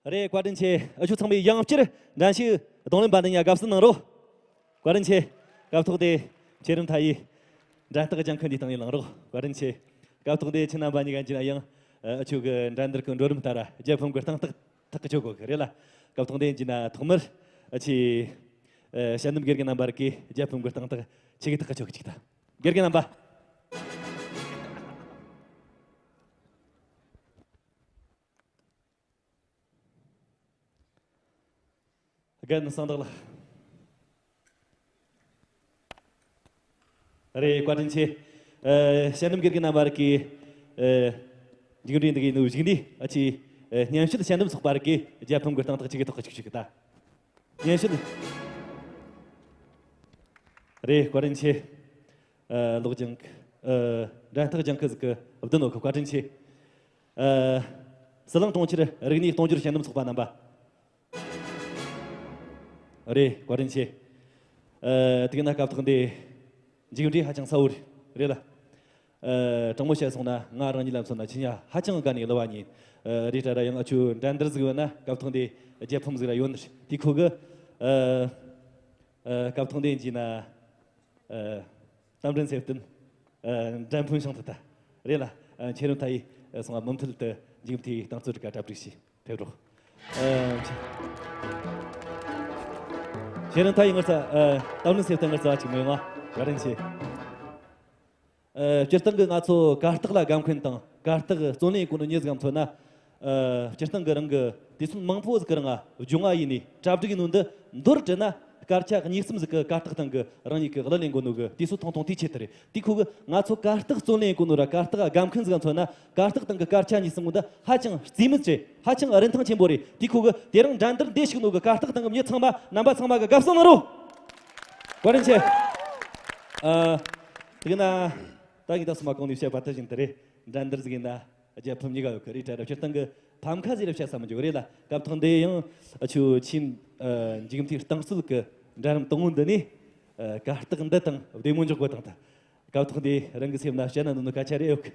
རེད། བཀའ་དྲིན་ཆེ། ཨ་ཆུ་ཚང་མས་ཡང་བསྐྱར་འགྲན་ཞུགས་རྡུང་ལེན་པ་འདི་ཉ་དགའ་བསུ་གནང་རོགས། བཀའ་དྲིན་ཆེ། སྐབས་ཐོག་དེ་ཆེ་རིམ་མཐའ་ཡི་འགྲན་རྟགས་ལྗང་ཁུ་འདི་སྟེང་ནས་ལངས་རོགས། བཀའ་དྲིན་ཆེ། སྐབས་ཐོག་དེ་ཁྱེད་རྣམ་པ་གཉིས་ཀ་འཇིན་ཡང་ཨ་ཆུ་གི་འགྲན་བསྡུར་གི་འགྲོ་རིམ་ལྟར་རྒྱལ་ཕམ་གི་སྟངས་ཐག་ཐག་གི་ཆོད་དགོས་གི་རེད་ལ། སྐབས་ཐོག་དེ་འཇིན་ཐོག་མར་ཨ་ཆི་ཨ་ཞལ་འདེམས་དགེ་རྒན་རྣམ་པར་གི་རྒྱལ་ཕམ་གི་སྟངས་ཐག་ཆི་གི་ཐག་གི་ཆོད་གི་ཅིག་ད། དགེ་རྒན་རྣམ་པ། རྒན་གསང་བདག་ལགས། རེད། བཀའ་དྲིན་ཆེ། ཨ་ཞལ་འདེམས་དགེ་རྒན་རྣམ་པར་གི་ཨ་མཇུག་འབྲས་འདི་གི་ནུ་གཞུག་ནི་ཨ་ཆི་ཨ་སྙན་ཞུ་ཞལ་འདེམས་ཚོགས་པར་གི་རྒྱལ་ཕམ་གི་སྟངས་ཐག་ཆི་གི་ཐག་གི་ཆོད་གི་ད། སྙན་ཞུ། རེད། བཀའ་དྲིན་ཆེ། ཨ་ལོག་ལྗང་ཁུ། ཨ་འགྲན་རྟགས་ལྗང་ཁུ་ཟིག་གི་བདུན་ནོ་གི་བཀའ་དྲིན་ཆེ། ཨ་ཟི་ལིང་གྲོང་ཁྱེར་རིག་གནས་གཏོང་སྦྱོར་ཞལ་འདེམས་ཚོགས་པ་རྣམ་པ། རེད། བཀའ་དྲིན་ཆེ། ཨ་དེ་ག་ན་སྐབས་ཐོག་འདི་མཇུག་འབྲས་ཧ་ཅང་གསལ་བོ་རེད་ལ། ཨ་དྲང་མོ་བཤད་སོང་ན་ང་རང་ཉིད་ལ་མཚོན་ན་ཁྱི་ཉ་ཧ་ཅང་དགའ་ནས་གླུ་བ་ཉིད། ཨ་རེད་དྲ་ར་ཡང་ཨ་ཆུ་འགྲན་བསྡུར་ཟིག་ཡོད་ན་སྐབས་ཐོག་འདི་རྒྱལ་ཕམ་ཟིག་ར་ཡོད་ནི་རེད། དེ་ཁོ་གི་ཨ་ཨ་སྐབས་ཐོག་འདི་ཡིན་གྱི་ན། ཨ་རྟ་མགྲིན་ཚེ་བརྟན། ཨ་འགྲན་ཕུན་ཤང་ཐུ་ཐ། རེད་ལ། ཨ་ཆེ་རུ་ཐ་ཡི་སོང་བ་མུ་མཐུད་དུ་འཇིག་མཐའི་རྟིང་རྩོད་རིག་ག་གྲ་སྒྲིག་ཞིག་ཕེབས་རོགས། ཨ་ཆེ་རུ་ཐ་ཡི་ངར་ཚ། ཨ་རྟ་མགྲིན་ཚེ་བརྟན་ངར་ཚ་ཅིག་མོ་ཡོང་ང་། བཀའ་དྲིན་ཆེ། ཨ་སྤྱིར་བཏང་གི་ང་ཚོ་གར་སྟེགས་ལ་དགའ་མཁན་དང་གར་སྟེགས་བརྩོན་ལེན་གོ་ནོ་ཉེ་ཟིག་མཚོན་ན། ཨ་སྤྱིར་བཏང་གི་རང་གི་དུས་ཚོད་མང་པོ་ཟིག་གི་རིང་ང་སྦྱོང་བ་ཡིན་ནས་གྲ་སྒྲིག་ཡིན་ནོ་འདི་མདོར་དྲིལ་ན་སྐར་ཆ་གཉིས་གསུམ་ཟིག་གི་གར་སྟེགས་སྟེང་གི་རང་ཉིད་ཀྱི་གླུ་ལེན་གོ་ནོ་གི་དུས་ཚོད་ཐུང་ཐུང་དེའི་ཆེད་དུ་རེད། དེ་ཁོ་གི་ང་ཚོ་གར་སྟེགས་བརྩོན་ལེན་གོ་ནོ་ར་གར་སྟེགས་དགའ་མཁན་ཟིག་མཚོན་ན་གར་སྟེགས་སྟེང་གི་སྐར་ཆ་གཉིས་གསུམ་གོ་འདི་ཧ་ཅང་རྩིས་མེད་རེད། ཧ་ཅང་རིན་ཐང་ཆེན་པོ་རེད། དེ་ཁོ་གི་དེ་རིང་འགྲན་བསྡུར་འདི་ཞུགས་ནོ་གི་གར་སྟེགས་སྟེང་གི་མྱི་ཚང་མ་རྣམ་པ་ཚང་མ་གི་དགའ་བསུ་གནང་རོགས། བཀའ་དྲིན་ཆེ། ཨ་དེ་གི་ན་ད་གི་ད་སུ་མ་གོང་ནས་བཤད་པ་དེ་བཞིན་དུ་རེད། འགྲན་བསྡུར་ཟིག་ཡིན་ན་རྒྱལ་ཕམ་གཉིས་ཀ་ཡོད་གི་རེད་དྲ་ར། སྤྱིར་བཏང་གི་ཕམ་ཁ་ཟིག་རེད་བཤད་ས་མི་འཇུག་རེད་ལ། སྐབས་ཐོག་འདི་ཡང་ཨ་ཆུ་ཆིན་ཨ་འཇིག་མཐའི་རྟིང་རྩོད་གི་འགྲན་རིམ་དང་བོ་འདི་ནས་ཨ་གར་སྟེགས་འདི་དང་བདེ་མོ་འཇོག་དགོས་དང་ད། སྐབས་ཐོག་འདི་རང་གི་སེམས་ན་བཤད་ན་ནོ་ནོ་སྐད་ཆ་རེད་ཡོད་གི།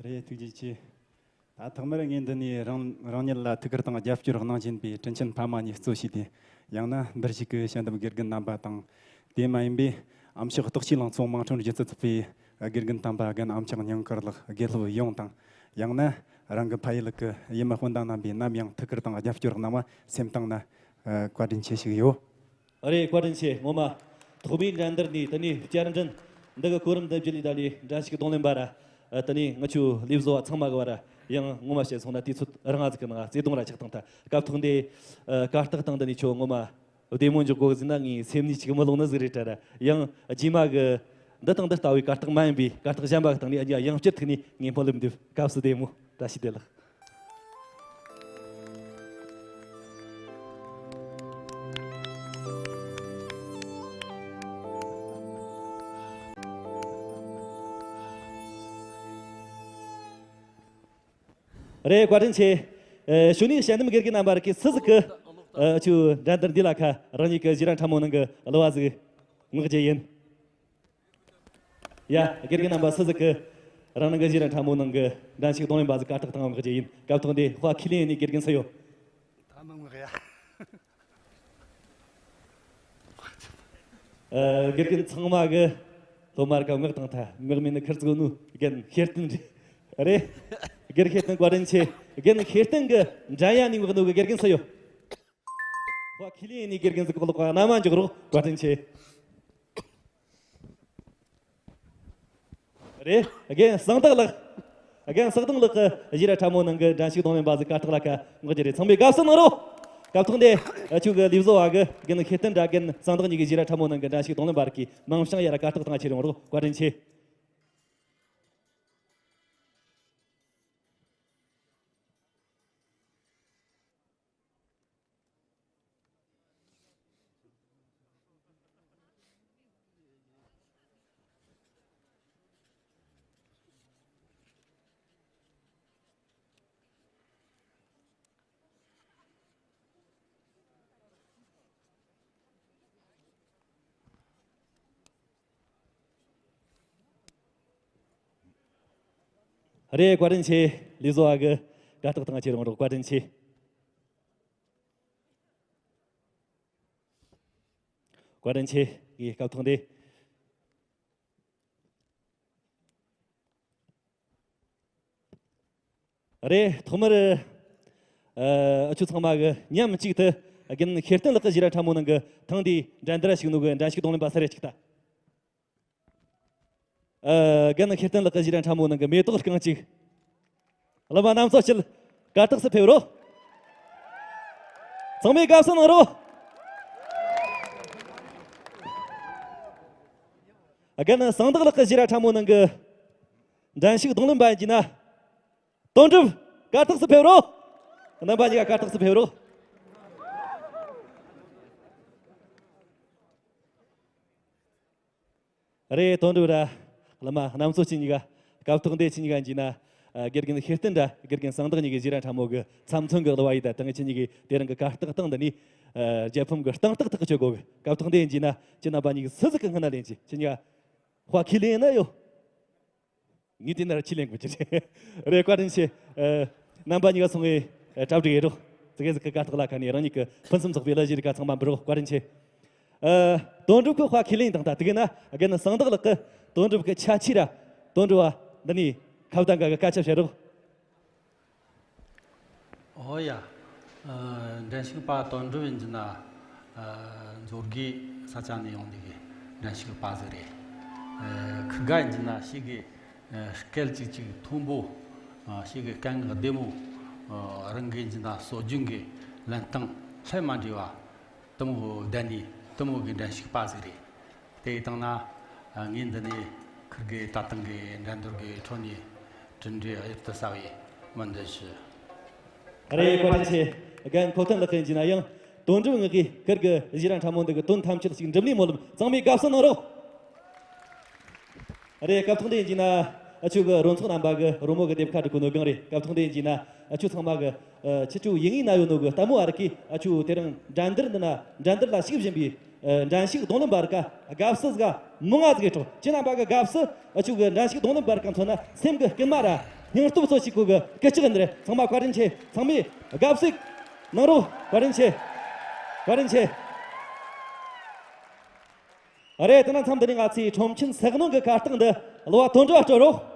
རེད། ཐུགས་རྗེ་ཆེ། ད་ཐོག་མར་ངས་འདི་ནས་རང་རང་ཉིད་ལ་ཐུགས་ཁུར་དང་རྒྱབ་སྐྱོར་གནང་བཞིན་པའི་དྲིན་ཆེན་ཕ་མ་གཉིས་གཙོ་བྱས་ཏེ། ཡང་ན་འདིར་བཞུགས་ཀྱི་ཞལ་འདེམས་དགེ་རྒན་རྣམ་པ་དང་། དེ་མ་ཡིན་པའི་ཨ་མཆོག་རྟོགས་ཆོས་ལང་ཚོ་དམངས་ཁྲོད་སྒྱུ་རྩལ་ཚོགས་པའི་དགེ་རྒན་དམ་པ་རྒན་ཨ་མཆོག་ཉང་དཀར་ལགས། དགེ་སློབ་ཡོངས་དང་། ཡང་ན་རང་གི་ཕ་ཡུལ་གྱི་ཡུལ་མི་སྤུན་ཟླ་རྣམ་པས་ནམ་ཡང་ཐུགས་ཁུར་དང་རྒྱབ་སྐྱོར་གནང་བ་སེམས་གཏིང་ན་བཀའ་དྲིན་ཆེ་ཞུ་གི་ཡོད། རེད། བཀའ་དྲིན་ཆེ། ངོ་མ་ཐོག་མའི་འགྲན་བསྡུར་ནས་དེ་ནས་བསྐྱར་འགྲན་འདི་གི་གོ་རིམ་འདི་བརྒྱུད་ལས་ད་ལས་འགྲན་ཞུགས་རྡུང་ལེན་པ་ར་དེ་ནས་ང་ཆོའི་ལས་བཟོ་བ་ཚང་མ་གི་བར་ཡང་ངོ་མ་བཤད་སོང་ན་དུས་ཚོད་རིང་ང་ཟིག་གི་ནང་བརྩེ་དུང་ར་ཆགས་བཏང་ཐལ། སྐབས་ཐོག་འདི་གར་སྟེགས་སྟེང་འདི་ནས་ཁྱོད་ངོ་མ་བདེ་མོ་འཇོག་དགོས་ཟིན་ན་ངའི་སེམས་ནས་ཅིག་མི་ལོག་ནི་ཟིག་རེད་དྲ་ར། ཡང་རྗེས་མ་གི་འདི་དང་འདི་ལྟ་བུའི་གར་སྟེགས་མ་ཡིན་པའི་གར་སྟེགས་གཞན་པ་གི་སྟེང་ནས་ཡང་བསྐྱར་ཐུག་ནས་ངས་སྨོན་ལམ་འདེབས། སྐབས་སུ་བདེ་མོ། བཀྲ་ཤིས་བདེ་ལེགས། རེད། བཀའ་དྲིན་ཆེ། ཨེ་གཞུག་ནས་ཞལ་འདེམས་དགེ་རྒན་རྣམ་པར་གི་སུ་ཟིག་གི་ཨེ་ཆུ་འགྲན་བསྡུར་འདི་ལ་ཁ་རང་ཉིད་ཀྱི་གཞི་ར་ཕྲ་མོ་ནང་གི་གླུ་བ་ཟིག་མངགས་རྒྱུ་ཡིན། ཡ། དགེ་རྒན་རྣམ་པ་སུ་ཟིག་གི་རང་ནང་གི་གཞི་ར་ཕྲ་མོ་ནང་གི་འགྲན་ཞུགས་རྡུང་ལེན་པ་ཟིག་གར་སྟེགས་སྟེང་མངགས་རྒྱུ་ཡིན། སྐབས་ཐོག་འདི་དཔའ་ཁས་ལེན་ནས་དགེ་རྒན་སུ་ཡོད། ད་མི་མངགས་ཡ། ཨ་དགེ་རྒན་ཚང་མ་གི་སློབ་མར་ག་མངགས་བཏང་ཐལ། མངགས་མེད་ནི་ཁིར་ཙི་གོ་ནུ་རྒན་ཤེར་བསྟན་རེད། རེད། དགེ་རྒན་ཤེར་བསྟན་བཀའ་དྲིན་ཆེ། རྒན་ཤེར་བསྟན་གི་འགྲན་ཡ་ནས་མངགས་ནུ་གི་དགེ་རྒན་སུ་ཡོད། ཁོ་ཁས་ལེན་ནི་དགེ་རྒན་ཟིག་གོ་ལོག་ག་ན་མ་འཇོག་རོགས། བཀའ་དྲིན་ཆེ། རེད། རྒན་གསང་བདག་ལགས། རྒན་གསང་བདག་ལགས་ཀྱི་གཞི་ར་ཕྲ་མོ་ནང་གི་འགྲན་ཞུགས་རྡུང་ལེན་པ་ཟིག་གར་སྟེགས་ལ་ཁ་མངགས་རྒྱུ་རེད། ཚང་མས་དགའ་བསུ་གནང་རོགས། སྐབས་ཐོག་འདི་ཨ་ཆོས་གི་ལས་བཟོ་བ་གི་རྒན་ཤེར་བསྟན་དྲ་རྒན་གསང་བདག་གཉིས་ཀྱི་ཞི་ར་ཁྲ་མོ་ནང་གི་འགྲན་ཞུགས་རྡུང་ལེན་པ་རིགས་ཀྱི་མིང་བྱང་ཡར་གར་སྟེགས་སྟེང་ཁྱེར་ཡོང་རོགས། བཀའ་དྲིན་ཆེ། རེད། བཀའ་དྲིན་ཆེ། ལས་བཟོ་བ་གི་གར་སྟེགས་སྟེང་ཁྱེར་ཡོང་རོགས། བཀའ་དྲིན་ཆེ། བཀའ་དྲིན་ཆེ། ངའི་སྐབས་ཐོག་འདི། རེད། ཐོག་མར་ཨ་ཨ་ཆོ་ཚང་མ་གི་མཉམ་གཅིག་ཏུ་རྒན་ཤེར་བསྟན་ལགས་ཀྱི་ཞི་ར་ཁྲ་མོ་ནང་གི་ཐེངས་འདིའི་འགྲན་བསྡུར་ཞུགས་ནོ་གི་འགྲན་ཞུགས་རྡུང་ལེན་པ་སུ་རེད་ཅིག་ལྟ། ཨ་རྒན་ཤེར་བསྟན་ལགས་ཀྱི་ཞི་ར་ཁྲ་མོ་ནང་གི་མེ་ཏོག་རྐང་གཅིག། བླ་མ་རྣམ་ཚོགས་ཀྱིས་གར་སྟེགས་སུ་ཕེབས་རོགས། ཚང་མས་དགའ་བསུ་གནང་རོགས། རྒན་གསང་བདག་ལགས་ཀྱི་ཞི་ར་ཁྲ་མོ་ནང་གི་འགྲན་ཞུགས་རྡུང་ལེན་པ་ཡིན་གྱི་ན། དོན་གྲུབ་གར་སྟེགས་སུ་ཕེབས་རོགས། རྣམ་པ་གཉིས་ཀ་གར་སྟེགས་སུ་ཕེབས་རོགས། རེད། དོན་གྲུབ་ར། བླ་མ་རྣམ་ཚོགས་ཁྱེད་གཉིས་ཀ་སྐབས་ཐོག་འདི་ཁྱེད་གཉིས་ཀ་ཡིན་གྱི་ན། ཨ་དགེ་རྒན་ཤེར་བསྟན་ར་དགེ་རྒན་གསང་བདག་གཉིས་ཀྱི་ཞི་ར་ཁྲ་མོ་གི་ཚབ་མཚོན་གྱི་གླུ་བ་ཡིས་ད་དེང་ཁྱེད་གཉིས་ཀྱི་དེ་རིང་གི་གར་སྟེགས་སྟེང་འདི་ནས་ཨ་རྒྱལ་ཕམ་གྱི་རྟིང་སྟེགས་ཐག་གཅོད་དགོས་གི། སྐབས་ཐོག་འདི་ཡིན་གྱི་ན་ཁྱེད་རྣམ་པ་གཉིས་ཀྱི་སུ་ཟིག་གི་སྔུན་ན་ལེན་གྱི། ཁྱེད་གཉིས་ཀ་དཔའ་ཁས་ལེན་ན་ཡོད། ངས་དེ་ནར་ཁས་ལེན་དགོས་ཀྱི་རེད། བཀའ་དྲིན་ཆེ། ཨ་རྣམ་པ་གཉིས་ཀ་སོང་ངས་ཨ་གྲ་སྒྲིག་ཡེད་རོགས། ཙི་གེ་ཟིག་གི་གར་སྟེགས་ལ་ཁ་ནས་རང་ཉིད་ཀྱི་ཕུན་སུམ་ཚོགས་པའི་གླུ་གཞས་རིགས་ཀ་ཚང་མ་འབུལ་རོགས། བཀའ་དྲིན་ཆེ། ཨ་དོན་གྲུབ་ཀྱི་དཔའ་ཁས་ལེན་དང་ད་དེ་གི་ན་རྒན་གསང་བདག་ལགས་ཀྱིས་དོན་གྲུབ་ཀྱི་ཁྱད་ཆོས་ར་དོན་གྲུབ་བ་འདི་ནས་ཁ་བརྡ་འགའ་གི་སྐད་ཆ་བཤད་རོགས། ཨོ་ཡ། ཨ་འགྲན་ཞུགས་པ་དོན་གྲུབ་ཡིན་གྱི་ན། ཨ་མཛོད་དགེ་ས་ཆ་ནས་ཡོང་ནི་གི་འགྲན་ཞུགས་པ་ཟིག་རེད། ཨ་ཁི་དགའ་ཡིན་གྱི་ན་ཤེས་གི། ཨ་སྐད་ཅིག་ཅིག་མཐོན་པོ། ཨ་ཤེས་གི་སྐད་ངག་བདེ་མོ། ཨ་རང་གི་ཡིན་གྱི་ན་སྲོལ་རྒྱུན་གི་ལེན་སྟངས་ལྷད་མ་འདྲེས་པ། དེ་མོ་བསྡད་ནི་དེ་མོ་གི་འགྲན་ཞུགས་པ་ཟིག་རེད། དེ་ཡི་སྟེང་ན་ཨ་ངས་འདི་ནས་ཁིར་གི་ད་ཐེངས་གི་འགྲན་བསྡུར་གི་ཁྲོད་ནས་གྲུབ་འབྲས་གཡུར་དུ་ཟ་བའི་སྨོན་འདུན་ཞུ། རེད། བཀའ་དྲིན་ཆེ། རྒན་ཁོ་ཐན་ལགས་ཡིན་གྱི་ན་ཡང་དོན་གྲུབ་ངག་གིས་ཁིར་གི་ཞི་ར་ཁྲ་མོ་འདི་གི་དོན་ཐམས་ཅད་ཞིག་འགྲུབ་ནི་སྨོན་ལམ། ཚང་མས་དགའ་བསུ་གནང་རོགས། རེད། སྐབས་ཐོག་འདི་ཡིན་གྱི་ན་ཨ་ཆོ་གི་རོལ་ཚོགས་རྣམ་པ་གི་རོལ་མོ་གི་སྡེབ་ཁ་སྒྲིག་གོ་ནོ་གང་རེད། སྐབས་ཐོག་འདི་ཡིན་གྱི་ན་ཨ་ཆོ་ཚང་མ་གི་ཨ་ཁྱེད་ཆོ་ཡིན་ངེས་ན་ཡོད་ནོ་གི་ལྟད་མོ་བ་རིགས་ཀྱིས་ཨ་ཆོ་དེ་རིང་འགྲན་བསྡུར་འདི་ན་འགྲན་བསྡུར་ལ་ཞུགས་བཞིན་པའི་ཨ་འགྲན་ཞུགས་རྡུང་ལེན་པ་རིགས་ཀ་དགའ་བསུ་ཟིག་མང་ང་ཟིག་ཡོད་ཆོག་ཁྱེད་རྣམ་པ་གི་དགའ་བསུ་ཨ་ཆོ་གི་འགྲན་ཞུགས་རྡུང་ལེན་པ་རིགས་ཀ་མཚོན་ན་སེམས་གི་སྐུལ་མ་ར་སྙིང་སྟོབས་སོགས་ཤིག་གོ་གི་སྐད་ཅིག་འདི་རེད། ཚང་མ་བཀའ་དྲིན་ཆེ། ཚང་མས་དགའ་བསུ་གནང་རོགས། བཀའ་དྲིན་ཆེ། བཀའ་དྲིན་ཆེ། རེད། དེ་ན་མཚམས་འདི་ནས་ང་ཚོའི་ཁྲོམ་ཆེན་ཟིལ་གནོན་གྱི་གར་སྟེགས་འདི་གླུ་བ་དོན་གྲུབ་སྤྲོད་རོགས།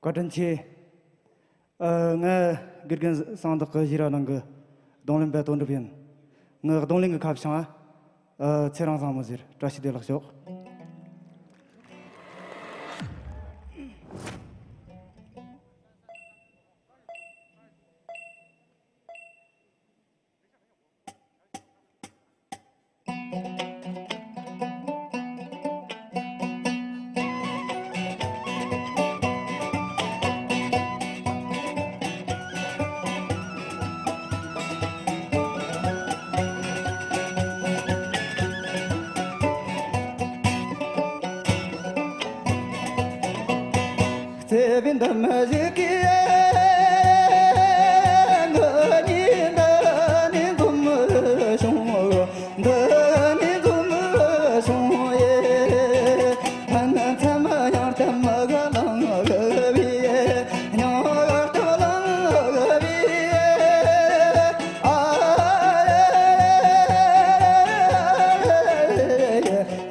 བཀའ་དྲིན་ཆེ། ཨ་ང་དགེ་རྒན་གསང་བདག་གི་ཞི་ར་ནང་གི་རྡུང་ལེན་པ་དོན་གྲུབ་ཡིན། ངའི་རྡུང་ལེན་གྱི་ཁ་བྱང་ཨ་ཚེ་རིང་བཟང་མོ་ཟེར། བཀྲ་ཤིས་བདེ་ལེགས་ཤོག་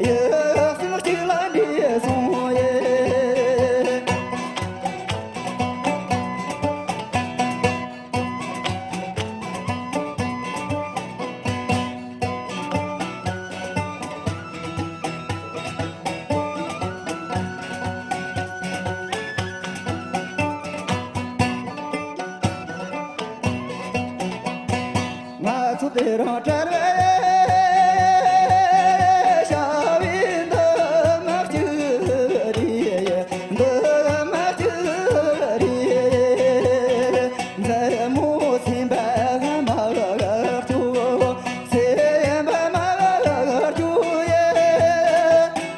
ཡིག་སེམས་གཅིག་ལ་འདྲེས་སོང་ཡེ། ང་ཚོ་དེ་རིང་བྲལ་བའི་ཞག་བའི་འདུན་མ་གཅིག་རེད། འདུན་མ་གཅིག་རེད། མཛའ་མོ་སེམས་པ་མ་བར་སྐྱོ། སེམས་པ་མ་བར་སྐྱོ་ཡེ།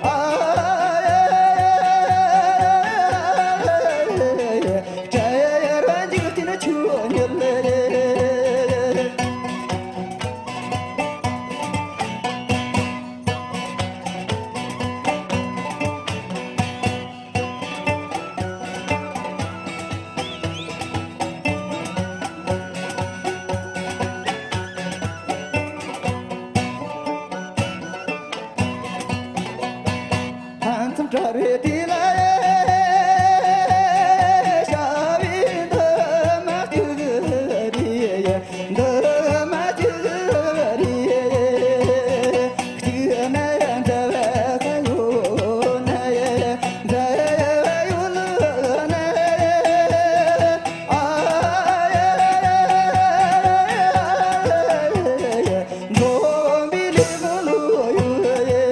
ཨ་ཡེ། བྲལ་བའི་འཇིག་རྟེན་ཆོས་ཉིད་ལས། ཕན་ཚུན་བྲལ་བའི་དུས་ལ། ཞག་བའི་འདུན་མ་གཅིག་རེད། འདུན་མ་གཅིག་རེད། གཅིག་ནས་མཛའ་བ་ཡོད་ན། མཛའ་བ་ཡོད་ན། ཨ་ཡེ། འཛོམས་པའི་ལས་མོ་ལོ་ཡོད་ཡེ།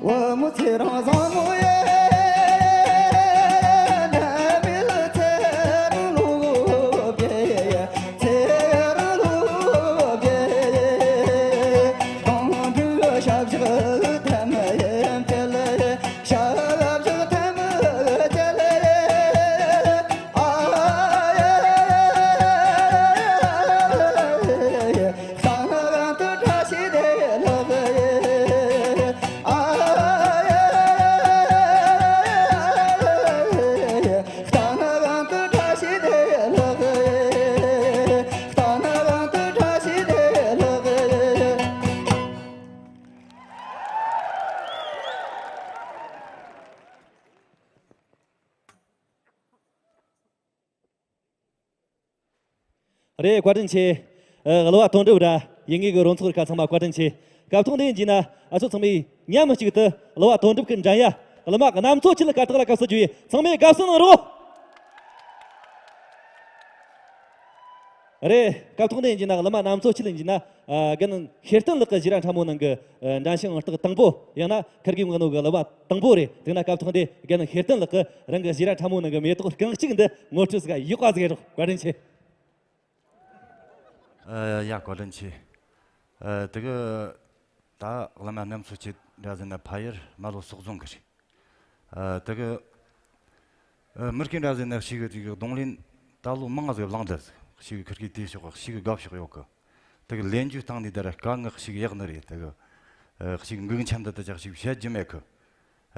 བུ་མོ་ཚེ་རིང་བཟང་མོ་ཡེ། ནམ་མི་ལ་ཚེ་རིང་ལོ་བརྒྱ་ཡེ། ཚེ་རིང་ལོ་བརྒྱ་ཡེ། གང་འདྲ་ཞབས་ཞུ་ཐམས་ཅད་ལ་ཡེ། ཞབས་ཞུ་ཐམས་ཅད་ལ་ཡེ། ཨ་ཡེ། གསང་སྔགས་དུ་བཀྲ་ཤིས་བདེ་ལེགས། ཨ་ཡེ། གསང་སྔགས་དུ་བཀྲ་ཤིས་བདེ་ལེགས། གསང་སྔགས་དུ་བཀྲ་ཤིས་བདེ་ལེགས། རེད། བཀའ་དྲིན་ཆེ། ཨ། གླུ་བ་དོན་གྲུབ་ར་ཡིན་ངེས་ཀྱི་རོལ་ཚོགས་རིགས་ཁག་ཚང་མ་བཀའ་དྲིན་ཆེ། སྐབས་ཐོག་འདི་ཡིན་གྱི་ན་ཨ་ཚོ་ཚང་མས་མཉམ་གཅིག་ཏུ་གླུ་བ་དོན་གྲུབ་ཀྱི་འགྲན་ཡ་གླུ་མ་གནམ་མཚོ་ཆེ་ལ་གར་སྟེགས་ལ་དགའ་བསུ་བརྗོད་ཡེ། ཚང་མས་དགའ་བསུ་གནང་རོགས། རེད། སྐབས་ཐོག་འདི་ཡིན་གྱི་ན་གླུ་མ་གནམ་མཚོ་ཆེ་ལ་ཡིན་གྱི་ན། ཨ། དགེ་རྒན་ཤེར་བསྟན་ལགས་ཀྱི་གཞས་ར་ཕྲ་མོ་ནང་གི། ཨ། འགྲན་ཞུགས་ཨང་རྟགས་དང་པོ། ཡང་ན་ཁིར་གི་མག་ནོ་གི་གླུ་བ་དང་པོ་རེད། དེ་ན་སྐབས་ཐོག་འདི་དགེ་རྒན་ཤེར་བསྟན་ལགས་ཀྱིས་རང་གི་གཞས་ར་ཕྲ་མོ་ནང་གི་མེ་ཏོག་རྐང་གཅིག་འདི་ངོ་སྤྲོད་ཟིག་ག་ཡག་པ་ཟིག་རོགས། བཀའ་དྲིན་ཆེ། ཨ། ཡ། བཀའ་དྲིན་ཆེ། ཨ། དེ་གི་ད་གླུ་མ་གནམ་མཚོ་ཆེ་འདྲ་ཟེར་ན་ཕ་ཡུལ་རྨ་ལྷོ་སོག་རྫོང་གི་རེད། ཨ། དེ་གི། ཨ། མི་སྐད་འདྲ་ཟེར་ན་ཞེ་གི་དེ་གི་རྡུང་ལེན་ད་ལོ་མང་ང་ཟིག་བླངས་ད་ཟིག་ཞེ་གི་ཁིར་གི་དེ་ཕྱོགས་ཞེ་གི་དགའ་ཕྱོགས་ཡོད་གི། དེ་གི་ལེན་རྒྱུ་སྟེང་ནས་ད་ར་དཀའ་ངལ་ཞེ་གི་ཡག་ནི་རེད། དེ་གི། ཨ། ཞེ་གི་འགུག་འཆམ་ད་ད་ཅག་ཞེ་གི་བཤད་རྒྱུ་མེད་གི།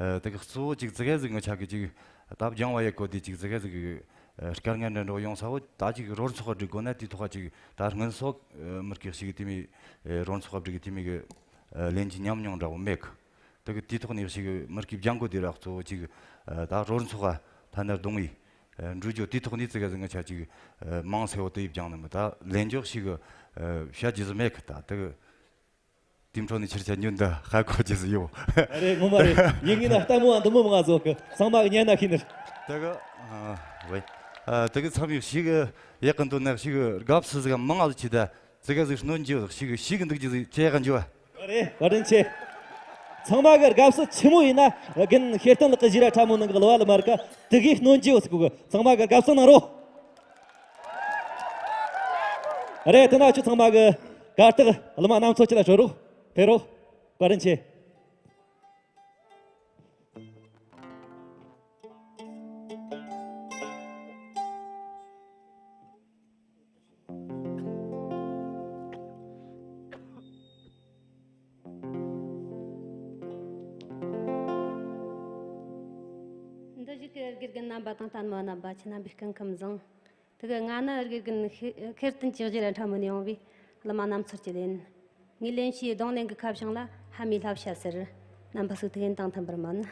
ཨ། དེ་གི་གཙོ་བོ་ཅིག་ཙི་གེ་ཟིག་ངི་ཆ་གི་ཅིག་ད་སྦྱང་བ་ཡེ་གོ་དེ་ཅིག་ཙི་གེ་ཟིག་ཨ། དཀའ་ངལ་འདྲ་འགྲོ་ཡོང་ས་བོ་ད་ཅིག་རོལ་ཚོགས་སྒྲིག་དགོས་ན་དེའི་ཐོག་ཅིག་ད་སྔོན་སོག་ཨ། མི་སྐད་ཞེ་གི་དེ་མོ། ཨ། རོལ་ཚོགས་སྒྲིག་གི་དེ་མོ་གི། ཨ། ལེན་རྒྱུ་ཉམས་མྱོང་འདྲ་བོ་མེད་གི། དེ་གི་དེའི་ཐོག་ནས་ཞེ་གི་མི་སྐད་སྦྱང་དགོས་དེ་ར་གཙོ་བོ་ཅིག་ཨ། ད་རོལ་ཚོགས་ཨ། ཐ་ན་རྡུང་ཡེ། ཨ། འགྲོ་རྒྱུ་དེའི་ཐོག་ནས་ཙི་གེ་ཟིག་ངི་ཆ་ཅིག་ཨ། མང་སེ་བོ་དེ་ཡེ་སྦྱང་ནི་མི་ད་ལེན་རྒྱུ་ཞེ་གི། ཨ། བཤད་རྒྱུ་ཟིག་མེད་གི། ད་དེ་གི། དེའི་འཕྲོ་ནས་ཁྱེད་ཅག་ཉོན་དང་ཧ་གོ་རྒྱུ་ཟིག་ཡོད། རེད། ངོ་མ་རེད། ཡིན་གྱི་ན་ལྟད་མོ་བ་འདི་མོ་མང་ང་ཟིག་གི། ཚང་མ་གིས་ཉན་ན་ཤེས་ནི་རེད། དེ་གི། ཨ། ཝེ། ཨ། དེ་གི་ཚང་མས་ཞེ་གི་ཡག་གི་འདུག་ན་ཞེ་གི་དགའ་བསུ་ཟིག་མང་ང་ཟིག་བྱེད་ད། ཙི་གེ་ཟིག་གནོད་རྒྱུ་ཞེ་གི་ཞེ་གི་འདུག་རྒྱུ་ཟིག་ཅི་ཡག་འཇུ་བ། རེད། བཀའ་དྲིན་ཆེ། ཚང་མ་གི་དགའ་བསུ་ཆེན་མོ་ཡིན་ན་རྒན་ཤེར་བསྟན་ལགས་ཀྱི་གཞས་ར་ཕྲ་མོ་ནང་གི་གླུ་བ་གླུ་མ་རིགས་དེ་གིས་གནོད་རྒྱུ་ཟེར་གོ་གི། ཚང་མ་གི་དགའ་བསུ་གནང་རོགས། རེད། དེ་ན་ཁྱོད་ཚང་མ་གི་གར་སྟེགས་གླུ་མ་གནམ་མཚོ་ཆེ་ལ་ཕྱོགས་རོགས། ཕེབས་རོགས། བཀའ་དྲིན་ཆེ། དགེ་རྒན་རྣམ་པ་དང་ལྟད་མོ་བ་རྣམ་པ། ཁྱེད་རྣམ་པས་སྐུ་ཁམས་བཟང་། དེ་གི་ང་ནི་དགེ་རྒན་ཤེར་ཤེར་བསྟན་གྱི་རྗེས་ལ་ཁྲ་མོ་ནས་ཡོང་བའི་གླུ་མ་རྣམ་ཚོར་གྱི་ལེན། ངའི་ལེན་བྱའི་རྡུང་ལེན་གྱི་ཁ་བྱང་ལ་ཕ་མའི་བསླབ་བྱ་ཟེར། རྣམ་པ་ཚོས་ཐུགས་ཡོན་དང་མཐུན་པར་སྨོན།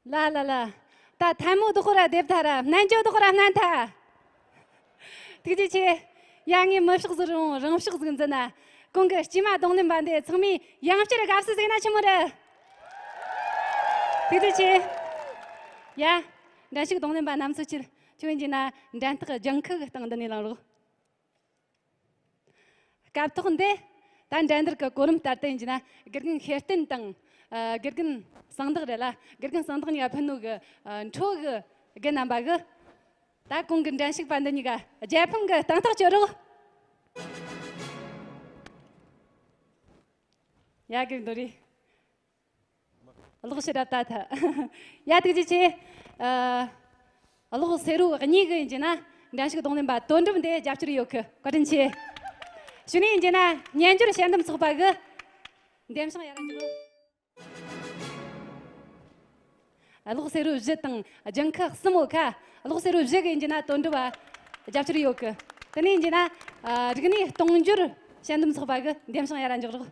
ལ་ལ་ལ། ད་ཐལ་མོ་རྡོག་ར་རྡེབ་ཐལ་ར། སྨན་བཅོས་རྡོག་ར་སྨན་ཐལ། ཐུགས་རྗེ་ཆེ། ཡ། ངས་མི་ཕྱོགས་ཟིག་རུང་རང་ཕྱོགས་ཟིག་འཛིན་ན། གོང་གི་སྐྱེས་མ་རྡུང་ལེན་པ་འདི་ཚང་མས་ཡང་བསྐྱར་དགའ་བསུ་ཟིག་ན་ཆི་མོ་རེད། ཐུགས་རྗེ་ཆེ། ཡ། འགྲན་ཞུགས་རྡུང་ལེན་པ་རྣམ་ཚོ། ཁྱེད་ཁྱོད་ཀྱིས་ན་འགྲན་ཐག་ལྗང་ཁུ་གི་སྟེང་འདི་ནས་ལངས་རོགས། སྐབས་ཐོག་འདི། ད་འགྲན་བསྡུར་གྱི་གོ་རིམ་ལྟར་དུ་ཡིན་གྱི་ན། དགེ་རྒན་ཤེར་བསྟན་དང་ ཨ། དགེ་རྒན་གསང་བདག་རེད་ལ། དགེ་རྒན་གསང་བདག་གཉིས་ཀ་ཕུལ་ནོ་གི། ཨ། འཕྲོ་གི་རྒན་རྣམ་པ་གི། ད་གོང་གི་འགྲན་ཞུགས་པ་འདི་གཉིས་ཀ་རྒྱལ་ཕམ་གི་སྟེང་ཐག་གཅོད་རོགས། ཡ། གི་འདོ་རི། གློག་ཞེ་དྲག་ལྟ་ཐལ། ཡ། ཐུགས་རྗེ་ཆེ། ཨ། གློག་སེར་པོ་གཉིས་གི་ཡིན་གྱི་ན་འགྲན་ཞུགས་རྡུང་ལེན་པ་དོན་གྲུབ་འདི་རྒྱབ་སྐྱོར་ཡོད་གི། བཀའ་དྲིན་ཆེ། ཞུ་ནས་ཡིན་གྱི་ན་སྙན་སྦྱོར་དཔྱད་འདེམས་ཚོགས་པ་གི་འདེམས་བྱང་ཡར་ར་འཇོག་རོགས། གློག་སེར་པོ་བཞི་དང་ལྗང་ཁུ་གསུམ་ཡོད་ཁ། གློག་སེར་པོ་བཞི་གི་ཡིན་གྱི་ན་དོན་གྲུབ་པ་རྒྱབ་སྐྱོར་ཡོད་གི། དེ་ནས་ཡིན་གྱི་ན། ཨ། རིག་གནས་གཏོང་སྦྱོར་དཔྱད་འདེམས་ཚོགས་པ་གི་འདེམས་བྱང་ཡར་ར་འཇོག་རོགས།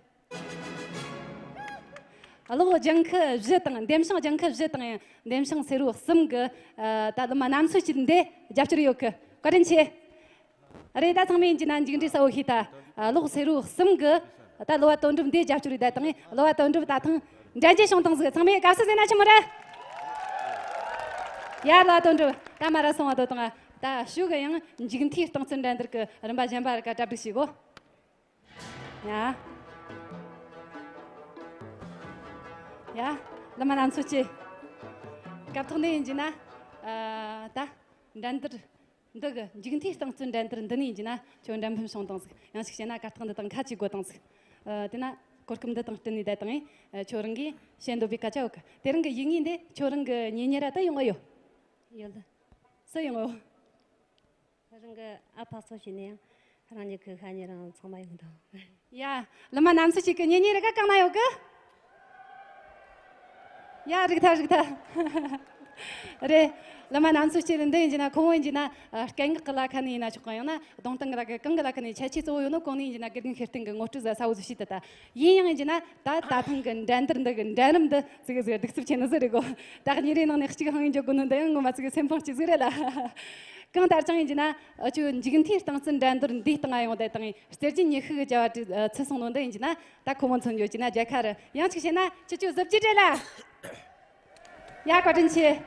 གློག་ལྗང་ཁུ་བཞི་དང་། འདེམས་བྱང་ལྗང་ཁུ་བཞི་དང་ཡང་འདེམས་བྱང་སེར་པོ་གསུམ་གི། ཨ། ད་གླུ་མ་གནམ་མཚོ་སྐྱིད་འདི་རྒྱབ་སྐྱོར་ཡོད་གི། བཀའ་དྲིན་ཆེ། རེད། ད་ཚང་མས་ཡིན་གྱི་ན་མཇུག་འབྲས་གསལ་བོ་ཤེས་ད། ཨ། གློག་སེར་པོ་གསུམ་གི་ད་གླུ་བ་དོན་གྲུབ་འདི་རྒྱབ་སྐྱོར་ཡོད་ད་དང་། གླུ་བ་དོན་གྲུབ་ད་ཐེངས་འགྲན་རྒྱལ་བྱུང་བཏང་ཟིག། ཚང་མས་དགའ་བསུ་ཟེར་ན་ཆི་མོ་རེད། ཡ། གླུ་བ་དོན་གྲུབ་ད་མ་ར་སོང་བ་དོ་དང་། ད་ཞུ་གི་ཡང་མཇུག་མཐའི་རྟིང་རྩོད་འགྲན་བསྡུར་གི་རིམ་པ་གཞན་པ་ར་ཀ་གྲ་སྒྲིག་བྱེད་གོ། ཡ། ཡ། གླུ་མ་གནམ་མཚོ་སྐྱིད། སྐབས་ཐོག་འདི་ཡིན་གྱི་ན། ཨ། ད་འགྲན་བསྡུར་འདི་གི་མཇུག་མཐའི་རྟིང་རྩོད་འགྲན་བསྡུར་འདི་ནས་ཡིན་གྱི་ན་ཁྱོད་འགྲན་ཕམ་བྱུང་བཏང་ཟིག། ཡང་ཞིག་བཤད་ན་གར་སྟེགས་འདི་དང་ཁ་གཅིག་དགོས་བཏང་ཟིག། ཨ། དེ་ན་གོ་སྐབས་འདི་དང་བསྟུན་ནས་ད་དང་ཡིན། ཁྱོད་རང་གིས་བཤད་འདོད་པའི་སྐད་ཆ་ཡོད་གི། དེ་རིང་གི་ཡིག་ངོས་འདི་ཁྱོད་རང་གི་གཉེན་ཉེ་ར་ད་ཡོང་གི་ཡོད། ཡོད། སུ་ཡོང་ཡོད། རང་གི་ཨ་ཕ་སོགས་བྱས་ནས་ཡང་རང་ཉིད་ཀྱི་ཤ་ཉེ་རང་ཚང་མ་ཡོང་དང་། ཡ། གླུ་མ་གནམ་མཚོ་སྐྱིད་ཀྱི་གཉེན་ཉེ་རེ་ག་གང་ན་ཡོད་གི། ཡ། རིག་ཐལ། རིག་ཐལ། རེད། གླུ་མ་གནམ་མཚོ་སྐྱིད་འདི་ཡིན་གྱི་ན་ཁོ་བོ་ཡིན་གྱི་ན། ཨ། སྐད་ངག་གི་ལ་ཁ་ནས་ཡིན་ན་ཆོག་གི། ཡང་ན་གདོང་སྟེང་གི་ལ་ཁ་གང་གི་ལ་ཁ་ནས་ཁྱད་ཆོས་གཙོ་བོ་ཡོད་ནོ་གོང་ནས་ཡིན་གྱི་ན་དགེ་རྒན་ཤེར་སྟོན་གི་ངོ་སྤྲོད་ཟ་ས་བོ་ཟིག་བྱས་ད་ད། ཡིན་ཡང་ཡིན་གྱི་ན་ད་ད་ཐེངས་གི་འགྲན་བསྡུར་འདི་གི་འགྲན་རིམ་འདི་ཙི་གེ་ཟིག་གདུག་རྩུབ་ཆེ་ནི་ཟིག་རེད་གོ། ད་གཉིས་རེའི་ནང་ནས་གཅིག་ཧང་ཡིན་འཇོག་དགོས་ནོ་འདི་ཡང་ངོ་མ་ཙི་གེ་སེམས་ཕངས་སྐྱེ་ཟིག་རེད་ལ། གང་ལྟར་ཀྱང་ཡིན་གྱི་ན་འུ་ཆོ་མཇུག་མཐའི་རྟིང་རྩོད་འགྲན་བསྡུར་འདིའི་སྟེང་ང་ཡོང་བསྡད་དང་། གསེར་གྱི་ཉི་ཤུ་གི་བྱ་བ་ཚུད་སོང་ནོ་འདི་ཡིན་གྱི་ན་ད་ཁོ་མོ་མཚོན་ཡོད་ཀྱི་ན་རྒྱལ་ཁ་རེད། ཡང་གཅིག་བཤད་ན་ཁྱེད་ཆོ་གཟི་བརྗིད་རེད་ལ། ཡ། བཀའ་དྲིན་ཆེ།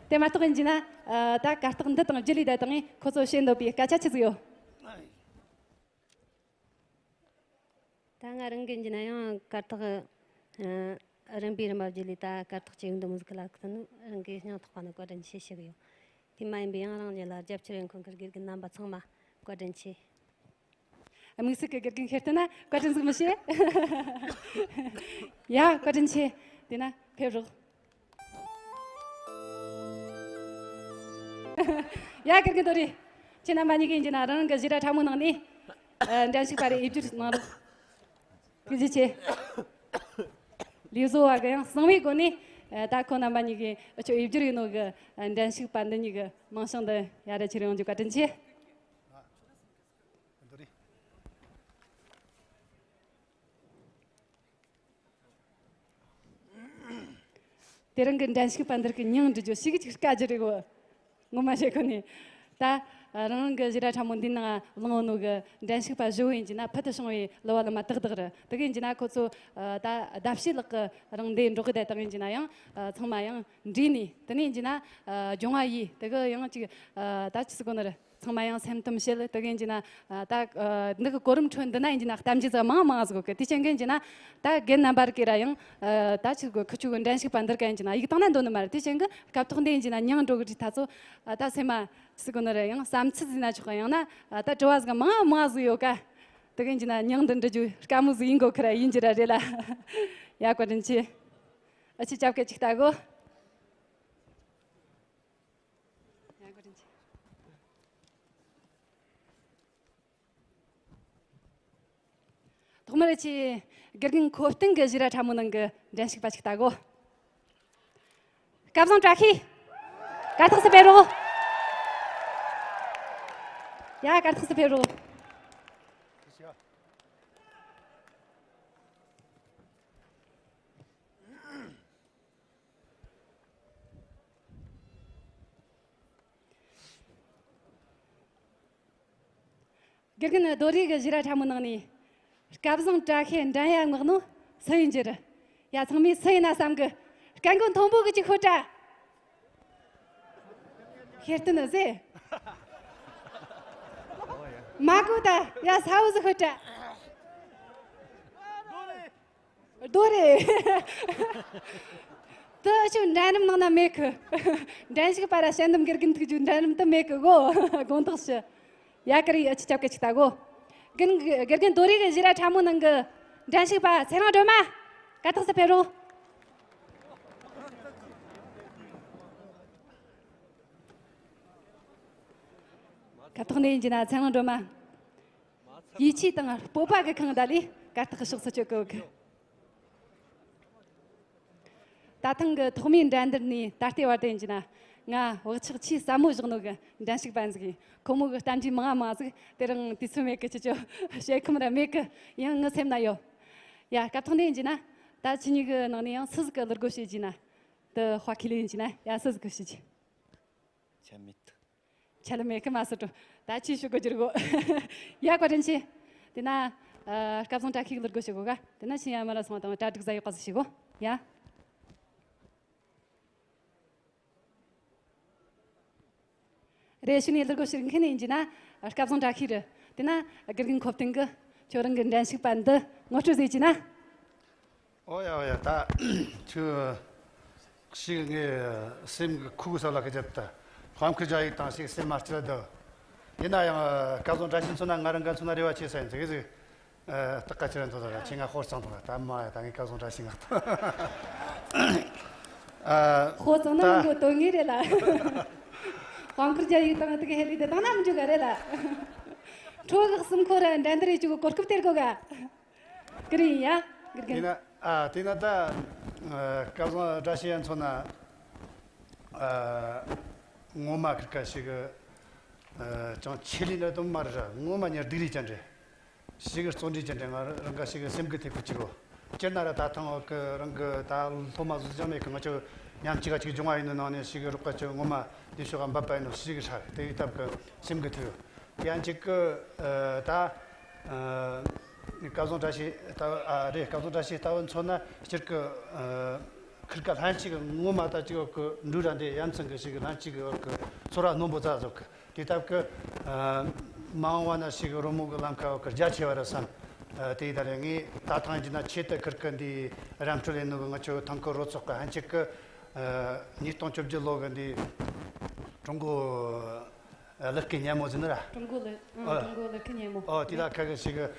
དེ་མ་གཏོགས་ཡིན་གྱི་ན། ཨ། ད་གར་སྟེགས་འདི་དང་བརྒྱུད་ལས་བསྡད་དང་ཁོ་ཚོ་བཤད་འདོད་པའི་སྐད་ཆ་ཆི་ཟིག་ཡོད། ད་ང་རང་གི་ཡིན་གྱི་ན་ཡང་གར་སྟེགས། ཨ། རིམ་པས་རིམ་པ་བརྒྱུད་ལས་ད་གར་སྟེགས་ཅིག་འདི་མོ་ཟིག་གི་ལ་ཁུ་ནི་རང་གི་སྙིང་ཐག་པ་ནས་བཀའ་དྲིན་ཆེ་ཞུ་གི་ཡོད། དེ་མ་ཡིན་པའི་ཡང་རང་ཉིད་ལ་རྒྱབ་སྐྱོར་ཡོད་མཁན་གྱི་དགེ་རྒན་རྣམ་པ་ཚང་མ་བཀའ་དྲིན་ཆེ། དམིགས་བསལ་གྱི་དགེ་རྒན་ཤེར་སྟོན་ན་བཀའ་དྲིན་ཟིག་མི་ཤེས། ཡ། བཀའ་དྲིན་ཆེ། དེ་ན་ཕེབས་རོགས། ཡ། དགེ་རྒན་དོ་རི། ཁྱེད་རྣམ་པ་གཉིས་ཀྱིས་ཡིན་གྱི་ན་རང་རང་གི་བཞི་ར་ཕྲ་མོ་ནང་ནས། ཨ། འགྲན་ཞུགས་པ་རེ་དབྱེ་བསྒྱུར་གནང་རོགས། ཐུགས་རྗེ་ཆེ། ལས་བཟོ་བ་གི་ཡང་གསང་བའི་སྒོ་ནས། ཨ། ད་ཁོ་རྣམ་པ་གཉིས་ཀྱིས་འུ་ཆོ་དབྱེ་བསྒྱུར་ཡིན་ནོ་གི། ཨ། འགྲན་ཞུགས་པ་འདི་གཉིས་ཀྱི་མིང་བྱང་འདི་ཡར་ར་ཁྱེར་ཡོང་རྒྱུ་བཀའ་དྲིན་ཆེ། དེ་རིང་གི་འགྲན་ཞུགས་པ་འདིར་གི་མིང་འབྲི་རྒྱུ་ཞིག་ཅིག་དཀའ་རྒྱུ་རེད་གོ། ངོ་མ་བཤད་ཁོ་ནས། ད་རང་རང་གི་བཞི་ར་ཕྲ་མོ་འདིའི་ནང་བླངས་ནོ་གི་འགྲན་ཞུགས་པ་བཞི་བོ་ཡིན་གྱི་ན་ཕུལ་དུ་བྱུང་བའི་གླུ་བ་གླུ་མ་ཏག་ཏག་རེད། དེ་གི་ཡིན་གྱི་ན་ཁོ་ཚོ། ཨ། ད་ཟླ་བྱེད་ལགས་ཀྱི་རང་འདི་འགྲོ་གི་བསྡད་དང་ཡིན་གྱི་ན་ཡང་། ཨ། ཚང་མ་ཡང་འདྲིས་ནས། དེ་ནས་ཡིན་གྱི་ན། ཨ། སྦྱོང་བ་ཡིས་དེ་གི་ཡང་ཅིག། ཨ། ད་ཅི་ཟེར་གོ་ནི་རེད། ཚང་མ་ཡང་སེམས་གཏམ་བཤད། དེ་གི་ཡིན་གྱི་ན། ཨ། ད། ཨ། འདི་གི་གོ་རིམ་ཁྲོད་འདི་ན་ཡིན་གྱི་ན་གཏམ་རྒྱུད་ཟིག་མང་མང་ཟིག་ཡོད་གི། དེ་ཅན་གི་ཡིན་གྱི་ན་ད་རྒན་རྣམ་པར་གི་ར་ཡང་། ཨ། ད་ཅི་གོ་ཁུ་ཆུ་གི་འགྲན་ཞུགས་པ་འདིར་ག་ཡིན་གྱི་ན་ཡིག་བཏང་ན་འདོད་ནི་མ་རེད། དེ་ཅན་གི་སྐབས་ཐོག་འདི་ཡིན་གྱི་ན་མིང་འགྲོ་གི་དུས་ད་ཚོ། ཨ། ད་སེམས་མ་ཅི་ཟེར་གོ་ནི་རེད། ཡང་བསམ་ཚུལ་ཟིན་ན་ཆོག་གི། ཡང་ན། ཨ། ད་དྲི་བ་ཟིག་མང་མང་ཟིག་ཡོད་ག། དེ་གི་ཡིན་གྱི་ན་མིང་འདི་འབྲི་རྒྱུ་དཀའ་མོ་ཟིག་ཡིན་གོ་ཁི་ར་ཡིན་གྱི་ར་རེད་ལ། ཡ། བཀའ་དྲིན་ཆེ། ཨ། ཅི་ཅབ་སྐད་ཅིག་ལྟ་གོ། ཐོག་མར་ཆེ་དགེ་རྒན་ཁོ་སྟེང་གི་བཞི་ར་ཕྲ་མོ་ནང་གི་འགྲན་ཞུགས་པ་ཞིག་ལྟ་གོ། སྐལ་བཟང་བཀྲ་ཤིས། གར་སྟེགས་སུ་ཕེབས་རོགས། ཡ། གར་སྟེགས་སུ་ཕེབས་རོགས། དགེ་རྒན་རྡོ་རིང་གི་བཞི་ར་ཕྲ་མོ་ནང་ནས་སྐལ་བཟང་བཀྲ་ཤིས་འགྲན་ཡ་མངགས་ནོ་སུ་ཡིན་རྒྱུ་རེད། ཡ། ཚང་མས་སུ་ཡིན་ན་བསམ་གི། སྐད་མགོ་མཐོན་པོ་གི་ཅིག་ཤོད་དྲ། ཤེར་སྟོན་ཟེ། མ་གོ་ད། ཡ། ས་འུ་ཟིག་ཤོད་དྲ། རྡོ་རེད། དེ་ཆུ་འགྲན་རིམ་ནང་ན་མེད་གི། འགྲན་ཞུགས་པ་ར་དཔྱད་འདེམས་དགེ་རྒན་ཐུག་རྒྱུ་འགྲན་རིམ་དུ་མེད་གི་གོ། དགོངས་དག་ཞུ། ཡ་ཀི་རི་ཨ་ཆི་ཆབ་ཀི་ཆི་ད་གོ། དགེ་རྒན་དགེ་རྒན་རྡོ་རེ་གི་ཞི་ར་ཕྲ་མོ་ནང་གི་འགྲན་ཞུགས་པ་ཚེ་རིང་སྒྲོལ་མ། དཀའ་ཐག་སུ་ཕེབས་རོགས། ཁ་ཐོག་ནས་ཡིན་གྱི་ན་ཚེ་རིང་སྒྲོལ་མ། ཡིད་ཆེས་དང་སྤོབས་པ་གི་ཁང་ད་ལས་དཀའ་ཐག་གི་ཕྱོགས་སུ་སྐྱོད་གི་ཡོད་གི། ད་ཐེངས་ཀྱི་ཐོག་མའི་འགྲན་བསྡུར་ནས་ད་ལྟའི་བར་དུ་ཡིན་གྱི་ན། ང་བག་ཆགས་ཆེས་ཟབ་མོ་བཞག་ནོ་གི་འགྲན་ཞུགས་པ་ཟིག་ཡིན། ཁོ་མོ་གི་གཏམ་རྒྱུད་མང་ང་མང་ཟིག་དེ་རིང་དུས་ཚོད་མེད་གི། ཅི་ཅོ་བཤད་ཁོམ་ར་མེད་གི། ཡང་ངའི་སེམས་ན་ཡོད། ཡ་སྐབས་ཐོག་ནས་ཡིན་གྱི་ན། ད་ཁྱེད་གཉིས་ཀྱི་ནང་ནས་ཡང་སུ་ཟིག་གི་གླུ་སྒོ་ཕྱེ་གྱི་ན། དེ་དཔའ་ཁས་ལེན་གྱི་ན་ཡ་སུ་ཟིག་གི་ཕྱེ་གྱི། ཆ་མེད། ཆ་ལ་མེད་ཁི་མ་སུ་ཏོ། ད་ཅི་ཞུ་གོ་རྒྱུ་རེད་གོ། ཡ་བཀའ་དྲིན་ཆེ། དེ་ན། ཨ། སྐལ་བཟང་བཀྲ་ཤིས་ཀྱི་གླུ་སྒོ་ཞུ་གོ་ག། དེ་ན་ཆི་ཡ་མ་ར་སོང་དང་གྲ་སྒྲིག་ཟ་ཡོད་པ་སུ་ཞུ་གོ། ཡ། རེ་ཞུ་ནས་གླུ་སྒོ་ཞུ་མཁན་ནི་ཡིན་གྱི་ན། སྐལ་བཟང་བཀྲ་ཤིས་རེད། དེ་ན་དགེ་རྒན་ཁོ་བསྟན་གི་ཁྱོད་རང་གི་འགྲན་ཞུགས་པ་འདི་ངོ་སྤྲོད་ཟེར་གྱི་ན། ཨོ་ཡ་ཨོ་ཡ། ད་ཁྱོད་ཞིག་ངའི་སེམས་ཀྱི་ཁུག་ས་ལ་ཁ་བརྒྱབ་ད། དཔའ་མཁར་རྒྱ་ཡིག་དང་ཞིག་སེམས་མ་སྐྱིད་ལ་འདུག། ཡིན་ན་ཡང་སྐལ་བཟང་བཀྲ་ཤིས་མཚོན་ན་ང་རང་ག་མཚོན་ན་རེ་བ་ཆེ་ས་ཡིན་ཟིག་ཟིག། ཨ། སྟག་ཀ་ཁྱེད་རང་ཚོ་ལ་ཁྱེད་ང་ཧོར་ཚང་དང་ད་མ་ཡ་ད་ངའི་སྐལ་བཟང་བཀྲ་ཤིས་ངག་ད། ཨ། ཧོར་ཚང་ན་ད་མི་འགོ་དོན་ངེས་རེད་ལ། དཔའ་མཁར་རྒྱ་ཡིག་དང་དེ་ག་ཧེ་ལི་དེ་དང་ན་མི་འཇུག་ག་རེད་ལ། ཁྲོ་གི་གསུམ་ཁོ་ར་འགྲན་བསྡུར་རེ་བཅུག་གི་གོ་སྐབས་སྟེར་དགོ་ག། ཀི་རིང་ཡ། དགེ་རྒན། དེ་ན། ཨ། དེ་ན་ད། ཨ། སྐལ་བཟང་བཀྲ་ཤིས་ཡ་མཚོན་ན། ཨ། ངོ་མ་ཁིར་ཀ་ཞིག་གི། ཨ། ཅང་ཆེད་ལས་ན་དུ་མ་རེད་ར། ངོ་མ་ཉར་སྡིག་རིས་ཅན་རེད། ཞིག་གི་བརྩོན་འགྲུས་ཅན་རེད། ང་རང་ག་ཞིག་གི་སེམས་གི་ཐེག་གི་ཅིག་གོ། སྤྱིར་ན་ར་ད་ཐེངས་འོག་གི་རང་གི་ད་སློབ་མ་བཟོ་ཅང་མེད་གི། ང་ཆོ་མཉམ་གཅིག་ག་གཅིག་སྦྱོང་བ་ཡིན་ནོ་ནང་ནས་ཞིག་གི་རོགས་པ་ཆོ་ངོ་མ་འདི་ཕྱོགས་ག་འབབ་པ་ཡིན་ནོ་ཞིག་གི་ཧྲ་དེ་ཡི་སྟབས་གི་སེམས་གི་ཐེག་ཡོད། དེ་ཡང་གཅིག་གི། ཨ། ད། ཨ། སྐལ་བཟང་བཀྲ་ཤིས་ལྟ་བུ། ཨ། རེད། སྐལ་བཟང་བཀྲ་ཤིས་ལྟ་བུ་མཚོན་ན་སྤྱིར་གི། ཨ། ཁིར་ཀ་ལྷན་ཅིག་གི་ངོ་མ་ད་ཅིག་གི་འགྲུལ་ར་འདི་ཡ་མཚན་གི་ཞིག་གི་ལྷན་ཅིག་གི་འོག་གི་ཚོར་བ་རྣོན་པོ་ཙ་ཟོག་གི། དེ་སྟབས་གི། ཨ། མ་འོངས་བ་ན་ཞིག་གི་རོལ་མོ་གི་ལམ་ཁ་འོག་གི་རྒྱ་ཆེ་བ་ར་བསམ། ཨ། དེ་ཡི་ད་རེ་ངས་ད་ཐང་གི་ན་ཆེད་དུ་ཁིར་ཀ་འདི་རམ་འཕྲོད་ལེན་ནོ་གི་ང་ཆོ་ཐང་གི་རོ་ཚོགས་གི་ལྷན་ཅིག་གི། ཨ། ཉིས་སྟོང་བཅོ་བརྒྱད་ལོ་གི་འདི་ཀྲུང་གོ། ཨ། གླུ་སྐད་སྙན་མོ་ཟེར་ནི་ར། ཀྲུང་གོ་གླུ། ཨང་། ཨ། ཀྲུང་གོ་གླུ་སྐད་སྙན་མོ། ཨོ། དེ་ལ་ཁ་གི་ཞིག་གི།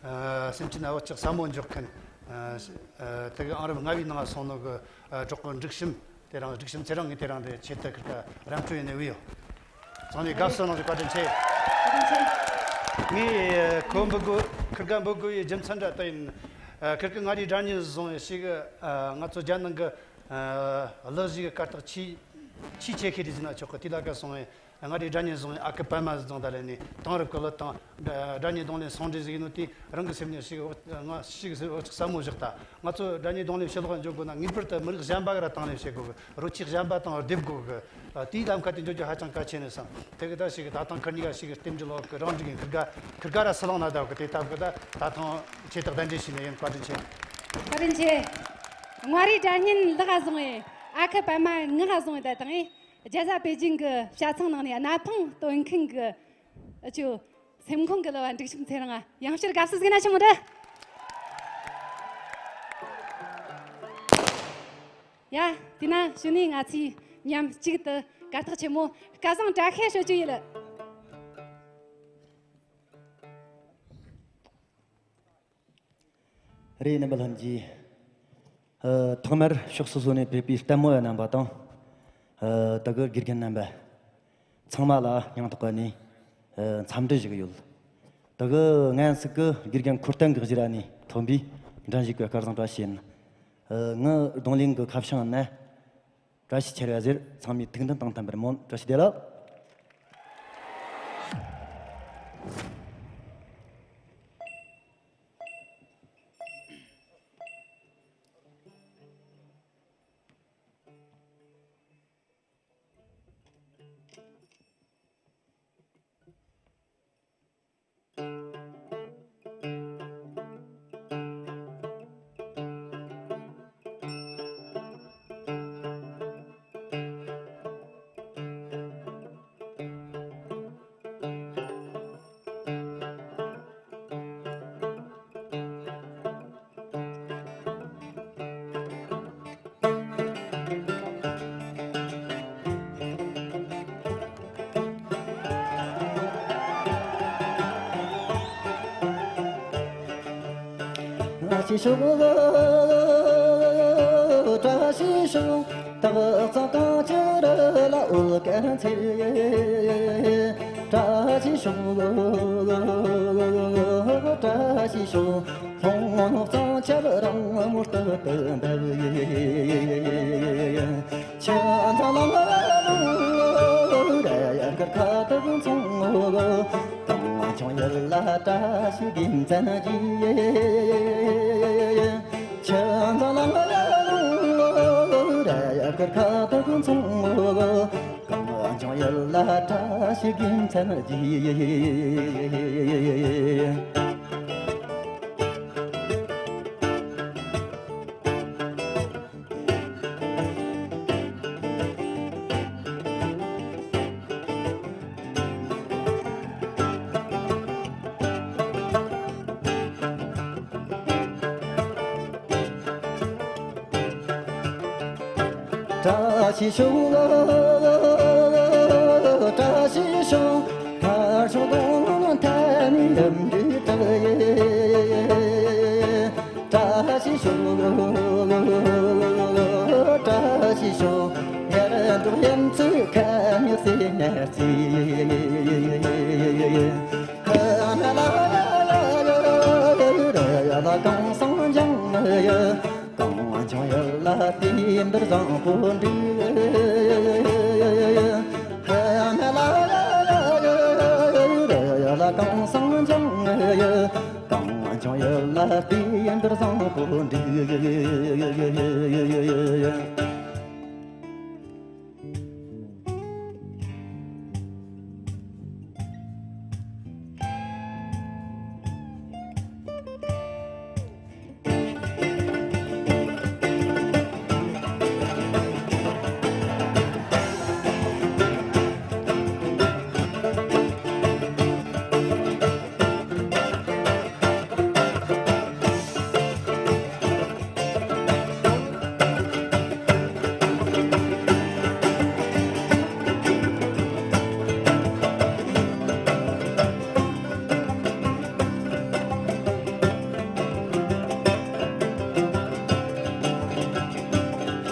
ཨ། སེམས་ཅན་ན་བག་ཆགས་ཟབ་མོ་འཇོག་མཁན། ཨ། ཨ། དེ་གི་ཨང་རིམ་ལྔ་བའི་ནང་སོང་ནོ་གི། ཨ། གྲོགས་པོ་འབྲུག་གཤམ་དེ་རང་། འབྲུག་གཤམ་ཚེ་རིང་ངས་དེ་རང་དེ་ཆེད་དུ་ཁིར་ཀ་རམ་འཕྲོད་ཡིན་ནི་བུ་ཡོད། ཚང་ནས་དགའ་བསུ་གནང་ཞིག། བཀའ་དྲིན་ཆེ། བཀའ་དྲིན་ཆེ། ངས་ཁོ་འབུད་དགོས། ཁིར་ཀ་འབུད་དགོས་པའི་རྒྱུ་མཚན་འདྲ་ལྟ་ཡིན། ཨ། ཁིར་ཀ་མངའ་རིས་སྒྲ་སྙན་བཟུང་ཞིག། ཨ། ང་ཚོ་རྒྱལ་ནང་གི། ཨ། གླུ་གཞས་གི་གར་སྟེགས་ཆེས་ཆེས་ཆེ་ཤོས་རེད་ཟེར་ན་ཆོག་གི། དེ་ལ་ཁ་སོང་བས། མངའ་རིས་སྒྲ་སྙན་བཟུང་བའི་ཨ་ཁུ་པད་མ་བཟང་ད་ལས་ནས་དེང་རབས་ཀྱི་གླུ་དང་སྒྲ་སྒྲ་སྙན་རྡུང་ལེན་ཟུང་འབྲེལ་ཟིག་ཡིན་ནོ་དེ་རང་གི་སེམས་ནས་ཞིག་ང་ཞིག་ཟིག་ཟབ་མོ་བཞག་ད། ང་ཚོ་སྒྲ་སྙན་རྡུང་ལེན་ཕྱི་ལོགས་འཇོག་དགོས་ན་ངེས་པར་དུ་མི་རིགས་གཞན་པ་ག་ར་དང་ལེན་བྱེད་དགོས་གི། རོལ་ཆས་གཞན་པ་དང་སྡེབ་དགོས་གི། དེའི་ལམ་ཁ་དེ་འཇོག་རྒྱུ་ཧ་ཅང་གལ་ཆེ་ནས་བསམ། དེ་གི་ད་ཞིག་ད་ཐང་ཁིར་གཉིས་ཀ་ཞིག་རྟེན་འབྲེལ་ལོག་གི་རང་འགྲིག་ཡིན། ཁིར་ག་ཁིར་ག་ར་སུ་ལང་ན་ད་གི། དེ་ལྟ་གི་ད་ད་ཐང་ཆེ་ཐག་གདན་འདྲེན་བྱས་ནས་ཡིན། བཀའ་དྲིན་ཆེ། བཀའ་དྲིན་ཆེ། མངའ་རིས་སྒྲ་སྙན་ལག་བཟུང་བའི་ཨ་ཁུ་པད་མ་ངག་བཟུང་བའི་ད་དང་། རྒྱལ་ས་པེ་ཅིང་གི་བྱ་ཚང་ནང་ནས་གནའ་ཕང་སྟོན་མཁན་གྱི་ཨ་ཅོ་སེམས་ཁོང་གི་གླུ་བ་འབྲུག་གཤམ་ཚེ་རིང་ང་ཡང་བསྐྱར་དགའ་བསུ་ཟིག་ན་ཆི་མོ་རེད། ཡ། དེ་ན་གཞུག་ནས་ང་ཚོས་མཉམ་གཅིག་ཏུ་གར་སྟེགས་ཆེན་མོ་སྐལ་བཟང་བཀྲ་ཤིས་ཧྲིལ་ཅུ་ཡིན། རེད། རྣམ་པ་ལྷན་རྒྱས། ཨ། ཐོག་མར་ཕྱོགས་སོ་སོ་ནས་ཕེབས་པའི་ལྟད་མོ་བ་རྣམ་པ་དང་། ཨ། དེ་གི་དགེ་རྒན་རྣམ་པ་ཚང་མ་ལ་སྙིང་ཐག་པ་ནས། ཨ། འཚམས་འདྲི་ཞུ་གི་ཡོད། དེ་གི་ང་ཚོ་གི་དགེ་རྒན་འཁོར་སྟོན་གི་ཞི་ར་ནས་ཐོན་པའི་འགྲན་ཞུགས་པ་སྐལ་བཟང་བཀྲ་ཤིས་ཡིན། ཨ། ངའི་རྡུང་ལེན་གི་ཁ་བྱང་ནི་བཀྲ་ཤིས་ཆེ་ར་ཟེར། ཚང་མས་ཐུགས་འདུན་དང་མཐུན་པར་སྨོན། བཀྲ་ཤིས་བདེ་ལེགས། ཞིག་ཤོག་བཀྲ་ཤིས་ཤོག་སྟག་ཚང་གངས་ཅན་རི་ལ་འོད་གར་འཚེར། བཀྲ་ཤིས་ཤོག་བཀྲ་ཤིས་ཤོག་ལྷོ་ནུབ་གཙང་ཆབ་རང་མོ་སྟོད་དུ་འབབ། ཆུ་མཚོ་ལ་ལ་ལ་ལ་ཁ་ཐུག་མཚུངས། གངས་ལྗོངས་ཡུལ་ལ་བཀྲ་ཤིས་རྒྱལ་མཚན་རྒྱས། ཆུ་མཚོ་ལ་ལ་ལ་ཁ་ཐུག་མཚུངས། གངས་ལྗོངས་ཡུལ་ལ་བཀྲ་ཤིས་རྒྱལ་མཚན་རྒྱས། བཀྲ་ཤིས་ཤོག་བཀྲ་ཤིས་ཤོག་ཁ་ཕྱོགས་གདོང་ཐད་ནས་ཡུམ་འདྲེ་གྲགས། བཀྲ་ཤིས་ཤོག་བཀྲ་ཤིས་ཤོག་ཉལ་འགྲོ་ཡུམ་ཚོའི་ཁ་མྱུར་སེ་ཉལ་རྩིས། ཁ་ན་ལ་ཡ་ཡ་ཡ་ཡ་ཡ་ཡ་ལ་གངས་སེང་ལྗང་ཡ། གངས་ལྗོངས་ཡུལ་ལ་དུས་འདིར་བཟང་པོ་འདུག་ཁ་ན་ལ་ཡ་ཡ་ཡ་ཡ་ཡ་ལ་གངས་སེང་ལྗང་ཡ། གངས་ལྗོངས་ཡུལ་ལ་དུས་འདིར་བཟང་པོ་འདུག་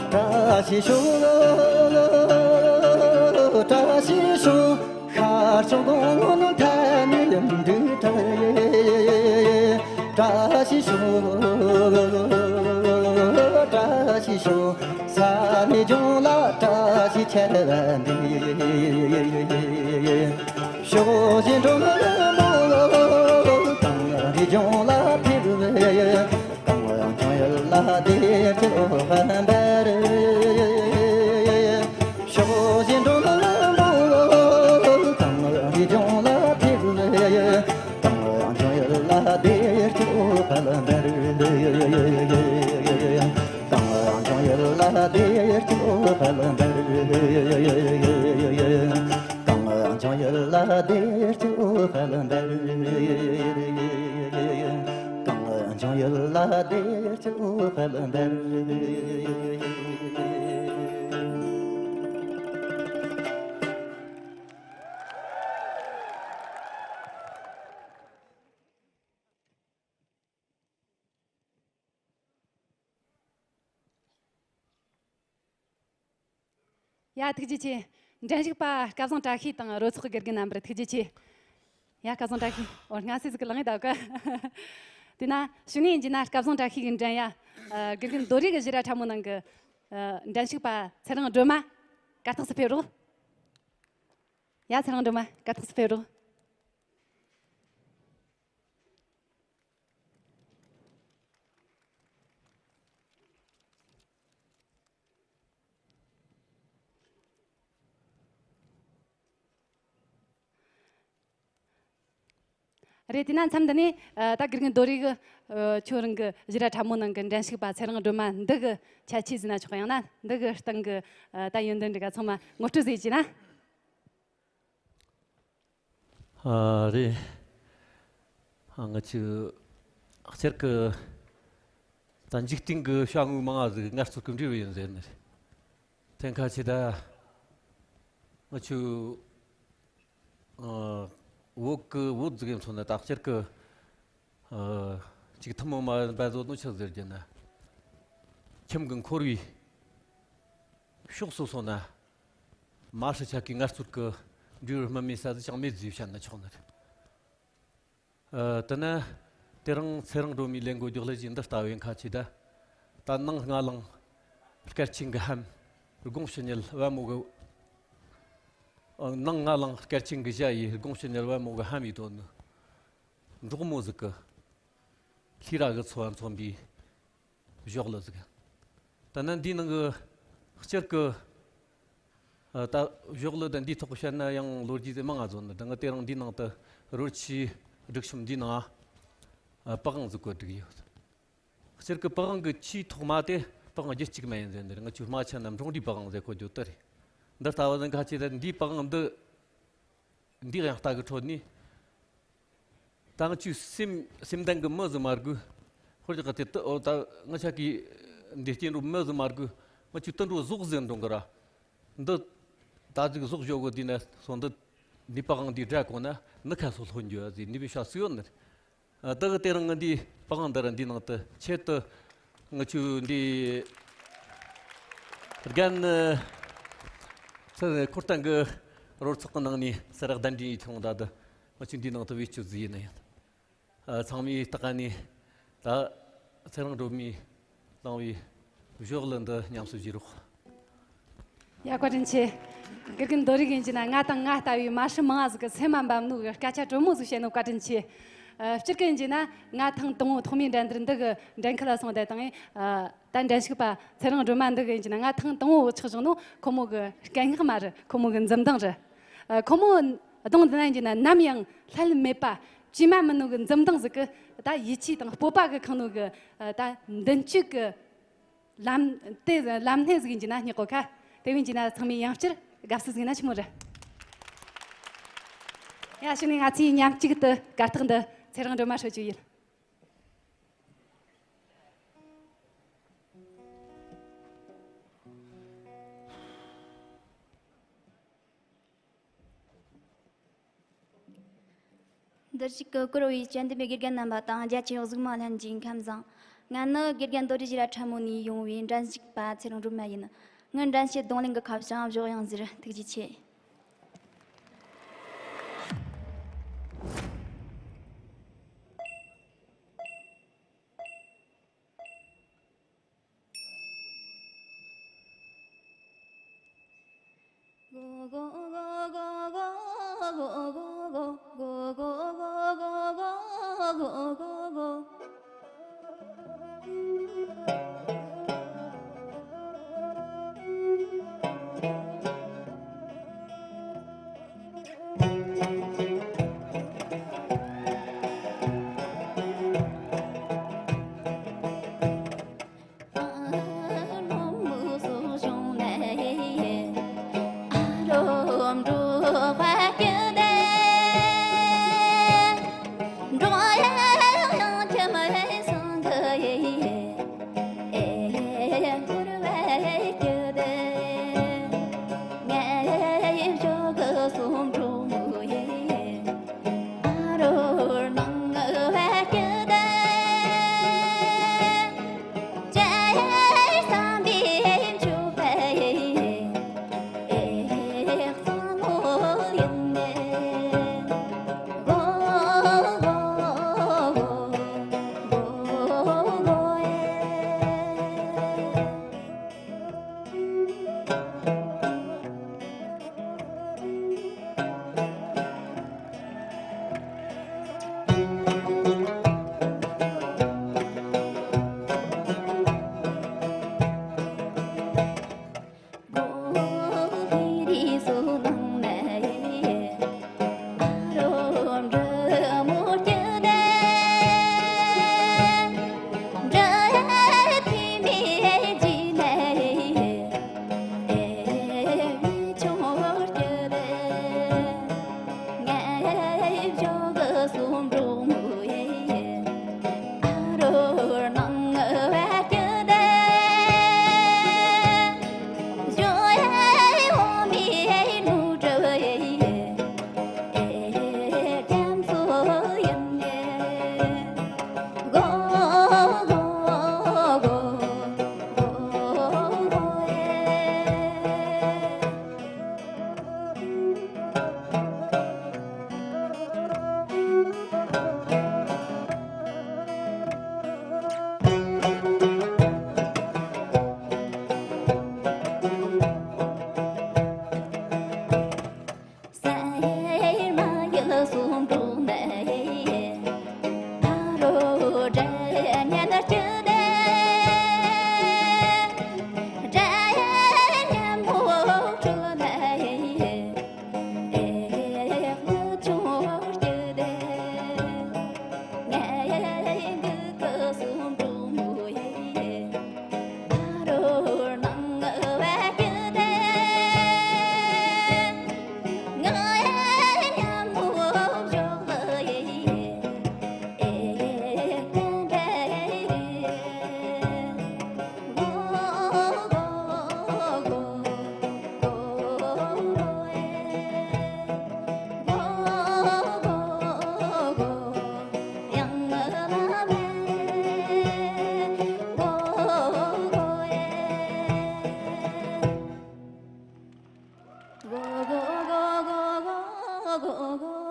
བཀྲ་ཤིས་ཤོག་བཀྲ་ཤིས་ཤོག་ཤར་ཕྱོགས་གདོང་ཐད་ནས་ཡུམ་འདྲེ་གྲགས། བཀྲ་ཤིས་ཤོག་བཀྲ་ཤིས་ཤོག་ས་གནས་ལྗོངས་ལ་བཀྲ་ཤིས་ཆར་པ་འདི། ཕྱོགས་བཞི་འགྲོ་མི་མང་པོ་གངས་རིའི་ལྗོངས་ལ་ཕེབས། གངས་ལྗོངས་ཡུལ་ལ་བདེ་སྐྱིད་འོད་དཔལ་འབར། ཕྱོགས་བཞི་འགྲོ་མི་མང་པོ་གངས་རིའི་ལྗོངས་ལ་ཕེབས། གངས་ལྗོངས་ཡུལ་ལ་བདེ་སྐྱིད་འོད་དཔལ་འབར། གངས་ལྗོངས་ཡུལ་ལ་བདེ་སྐྱིད་འོད་དཔལ་འབར། གངས་ལྗོངས་ཡུལ་ལ་བདེ་སྐྱིད་འོད་དཔལ་འབར། གངས་ལྗོངས་ཡུལ་ལ་བདེ་སྐྱིད་འོད་དཔལ་འབར། ཡ། ཐུགས་རྗེ་ཆེ། འགྲན་ཞུགས་པ་སྐལ་བཟང་བཀྲ་ཤིས་དང་རོལ་ཚོགས་ཀྱི་དགེ་རྒན་རྣམ་པར་ཐུགས་རྗེ་ཆེ། ཡ། སྐལ་བཟང་བཀྲ་ཤིས། འོ། སྔ་སེ་ཟིག་གི་ལངས་ཡོད་ད་ག་དེས་ན་ཞུ་ནས་ཡིན་གྱི་ན། སྐལ་བཟང་བཀྲ་ཤིས་ཀྱི་འགྲན་ཡ། ཨ། དགེ་རྒན་རྡོ་རིང་གི་བཞི་ར་ཁྲ་མོ་ནང་གི། ཨ། འགྲན་ཞུགས་པ་ཚེ་རིང་སྒྲོལ་མ། གར་སྟེགས་སུ་ཕེབས་རོགས། ཡ། ཚེ་རིང་སྒྲོལ་མ། གར་སྟེགས་སུ་ཕེབས་རོགས། རེད། དེས་ན་མཚམས་འདི་ནས། ཨ། ད་དགེ་རྒན་རྡོ་རིང་གི། ཨ། ཁྱོད་རང་གི་བཞི་ར་ཁྲ་མོ་ནང་གི་འགྲན་ཞུགས་པ་ཚེ་རིང་སྒྲོལ་མ་འདི་གི་ཁྱད་ཆོས་ཟེར་ན་ཆོག་གི་ཡང་ན་འདི་གི་སྟེང་གི། ཨ། ད་ཡོན་ཏན་འདི་ག་ཚང་མ་ངོ་སྤྲོད་ཟིག་བྱས་ན། ཨ། རེད། ཨ། ང་ཚོས་སྤྱིར་གི་ད་འཇིག་རྟེན་གི་བྱ་དངོས་མང་ང་ཟིག་ངལ་རྩོལ་གི་འབྲས་བུ་ཡིན་ཟེར་ནི་རེད། དེ་ཁ་ཆེ་ད་ང་ཚོས། ཨ། བོད་གི་བོད་ཟིག་ཡིན་སོང་ན་ད་སྤྱིར་གི། ཨ། ཅིག་ཐུན་མོང་མ་ཡིན་པ་བཟོ་ནོ་ཆི་ཟེར་རྒྱུ་ན། ཁྱིམ་གྱི་འཁོར་བའི་ཕྱོགས་སོ་སོ་ན། མ་ཧྲི་ཆ་གི་ངལ་རྩོལ་གྱི་འབྲས་བུ་སྨིན་མེད་ས་ཟིག་ཅང་མེད་ཟེར་བཤད་ན་ཆོག་ནི་རེད། ཨ། དེ་ན་དེ་རིང་ཚེ་རིང་སྒྲོལ་མའི་ལས་འགུལ་མགྱོགས་ལས་ཀྱི་འདི་ལྟ་བའི་ཁ་ཆེ་ད། ད་ནང་ང་ལང་སྐར་ཆེན་གྱི་ཧམ། དགུང་ཕྱི་ཉལ་བ་མོ་གི། ཨ། ནང་ང་ལང་སྐར་ཆེན་གྱི་ཞྭ་ཡི་དགུང་ཕྱི་ཉལ་བ་མོ་གི་ཧམ་ཡི་དོན་ནི། འབྲོག་མོ་ཟིག་གི་ལྷས་ར་གི་འཚོ་བ་འཚོ་བའི་བཞག་ལ་ཟིག། ད་ནི་འདིའི་ནང་གི་སྤྱིར་གི། ཨ། ད་བཞག་ལ་ད་འདིའི་ཐོག་བཤད་ན་ཡང་ལོ་རྒྱུས་དེ་མང་ང་བཟོ་ནི། ད་ང་དེ་རིང་འདིའི་ནང་དུ་རོལ་ཆས་སྒྲིག་གཤོམ་འདིའི་ནང་། ཨ། པི་ཝང་ཟིག་བཀོད་བསྒྲིགས་ཡོད། སྤྱིར་གི་པི་ཝང་གི་ཆེས་ཐོག་མ་དེ་པི་ཝང་རྒྱུད་གཅིག་མ་ཡིན་ཟེར་འདིར་ང་ཆོའི་རྨ་ཆུ་ན་འབྲོང་རུའི་པི་ཝང་ཟེར་གོ་རྒྱུ་དེ་རེད། འདི་ལྟ་བུ་ཟིག་ཁ་ཆེ་ད་འདིའི་པི་ཝང་འདི། འདི་ཡང་ལྟ་གི་ཁྲོད་ནས། ད་ང་ཆོའི་སེམས་སེམས་ལྡན་གི་མི་ཟིག་མ་དགོས། ཧོར་གྱི་ཁ་དེ་ཏི་ཨོ་ད་ང་ཆ་གི་འདི་སྐྱེ་འགྲོ་མི་ཟིག་མ་དགོས། ང་ཆོའི་དུད་འགྲོ་ཟོག་ཟིག་འགྲོ་གི་ར། འདི་ད་ཅིག་ཟོག་བཞོ་གི་དུས་ན་སོང་འདི་འདི་པི་ཝང་འདི་སྒྲ་གོ་ན་ནི་ཁ་སོ་ལྷོད་འགྱོ་ཟིག་འདི་བའི་ཤ་སུ་ཡོད་ནི། ཨ། ད་གི་དེ་རིང་ང་འདི་པི་ཝང་འདི་ར་འདི་ནང་དུ་ཆེད་དུ་ང་ཆོའི་འདི་རྒན་ཚེ་འཁོར་སྟོན་གི་རོལ་ཚོགས་ཀྱི་ནང་ནས་སེ་རག་གདན་འདྲེན་ཡིད་ཆུང་ད་དུ་ང་ཆོའི་འདི་ནང་དུ་བེད་སྤྱོད་ཟིག་ཡིན་ན་ཡང་། ཨ། ཚང་མས་ལྟ་ག་ནས་ད་ཚེ་རིང་སྒྲོལ་མས་བླངས་པའི་བཞག་ལ་འདི་ཉམས་སུ་བཞེས་རོགས། ཡ། བཀའ་དྲིན་ཆེ། དགེ་རྒན་རྡོ་རིག་ཡིན་གྱི་ན་ང་དང་ང་ལྟ་བུའི་མ་ཧྲི་མང་ང་ཟིག་གི་སེམས་མ་འབབ་ནོ་གི་སྐད་ཆ་དྲོན་མོ་ཟིག་བཤད་ནོ་བཀའ་དྲིན་ཆེ། ཨ། སྤྱིར་གི་ཡིན་གྱི་ན་ང་ཐེངས་དང་པོ་ཐོག་མའི་འགྲན་བསྡུར་འདི་གི་འགྲན་ཁུལ་ལ་སོང་བསྡད་དང་། ཨ། ད་འགྲན་ཞུགས་པ་ཚེ་རིང་སྒྲོལ་མ་འདི་གི་ཡིན་གྱི་ན་ང་ཐེངས་དང་པོ་ཆགས་བྱུང་ནོ་ཁོ་མོ་གི་སྐད་ངག་མ་རེད། ཁོ་མོ་གི་འཛུམ་མདངས་རེད། ཨ། ཁོ་མོ་གདོང་འདི་ན་ཡིན་གྱི་ན་ནམ་ཡང་བསླད་མེད་པ་ཇི་མ་མིན་ནོ་གི་འཛུམ་མདངས་ཟིག་གི་ད་ཡིད་ཆེས་དང་སྤོབས་པ་གི་ཁེངས་ནོ་གི། ཨ། ད་མདུན་སྐྱོད་གི་ལམ་དེ་ལམ་སྣེ་ཟིག་ཡིན་གྱི་ན་སྙེག་གོ་ཁ། དེ་བས་ཡིན་གྱི་ན་ཚང་མས་ཡང་བསྐྱར་དགའ་བསུ་ཟིག་ན་ཆི་མོ་རེད། ཡ། གཞུག་ནས་ང་ཚོས་མཉམ་གཅིག་ཏུ་གར་སྟེགས་འདི་ཚེ་རིང་སྒྲོལ་མ་ཧྲིལ་རྒྱུ་ཡིན། འདིར་བཞུགས་ཀྱི་བཀུར་འོས་དཔྱད་འདེམས་པའི་དགེ་རྒན་རྣམ་པ་དང་རྒྱ་ཆེའི་གཟིགས་མོ་ལྷན་རྒྱས་ཁམས་བཟང་། ང་ནི་དགེ་རྒན་རྡོ་རྗེ་ཞི་ར་ཁྲ་མོ་ནས་ཡོང་བའི་འགྲན་ཞུགས་པ་ཚེ་རིང་སྒྲོལ་མ་ཡིན། ངའི་འགྲན་བཤད་རྡུང་ལེན་གྱི་ཁ་བྱང་བཞག་ཡང་ཟེར། ཐུགས་རྗེ་ཆེ།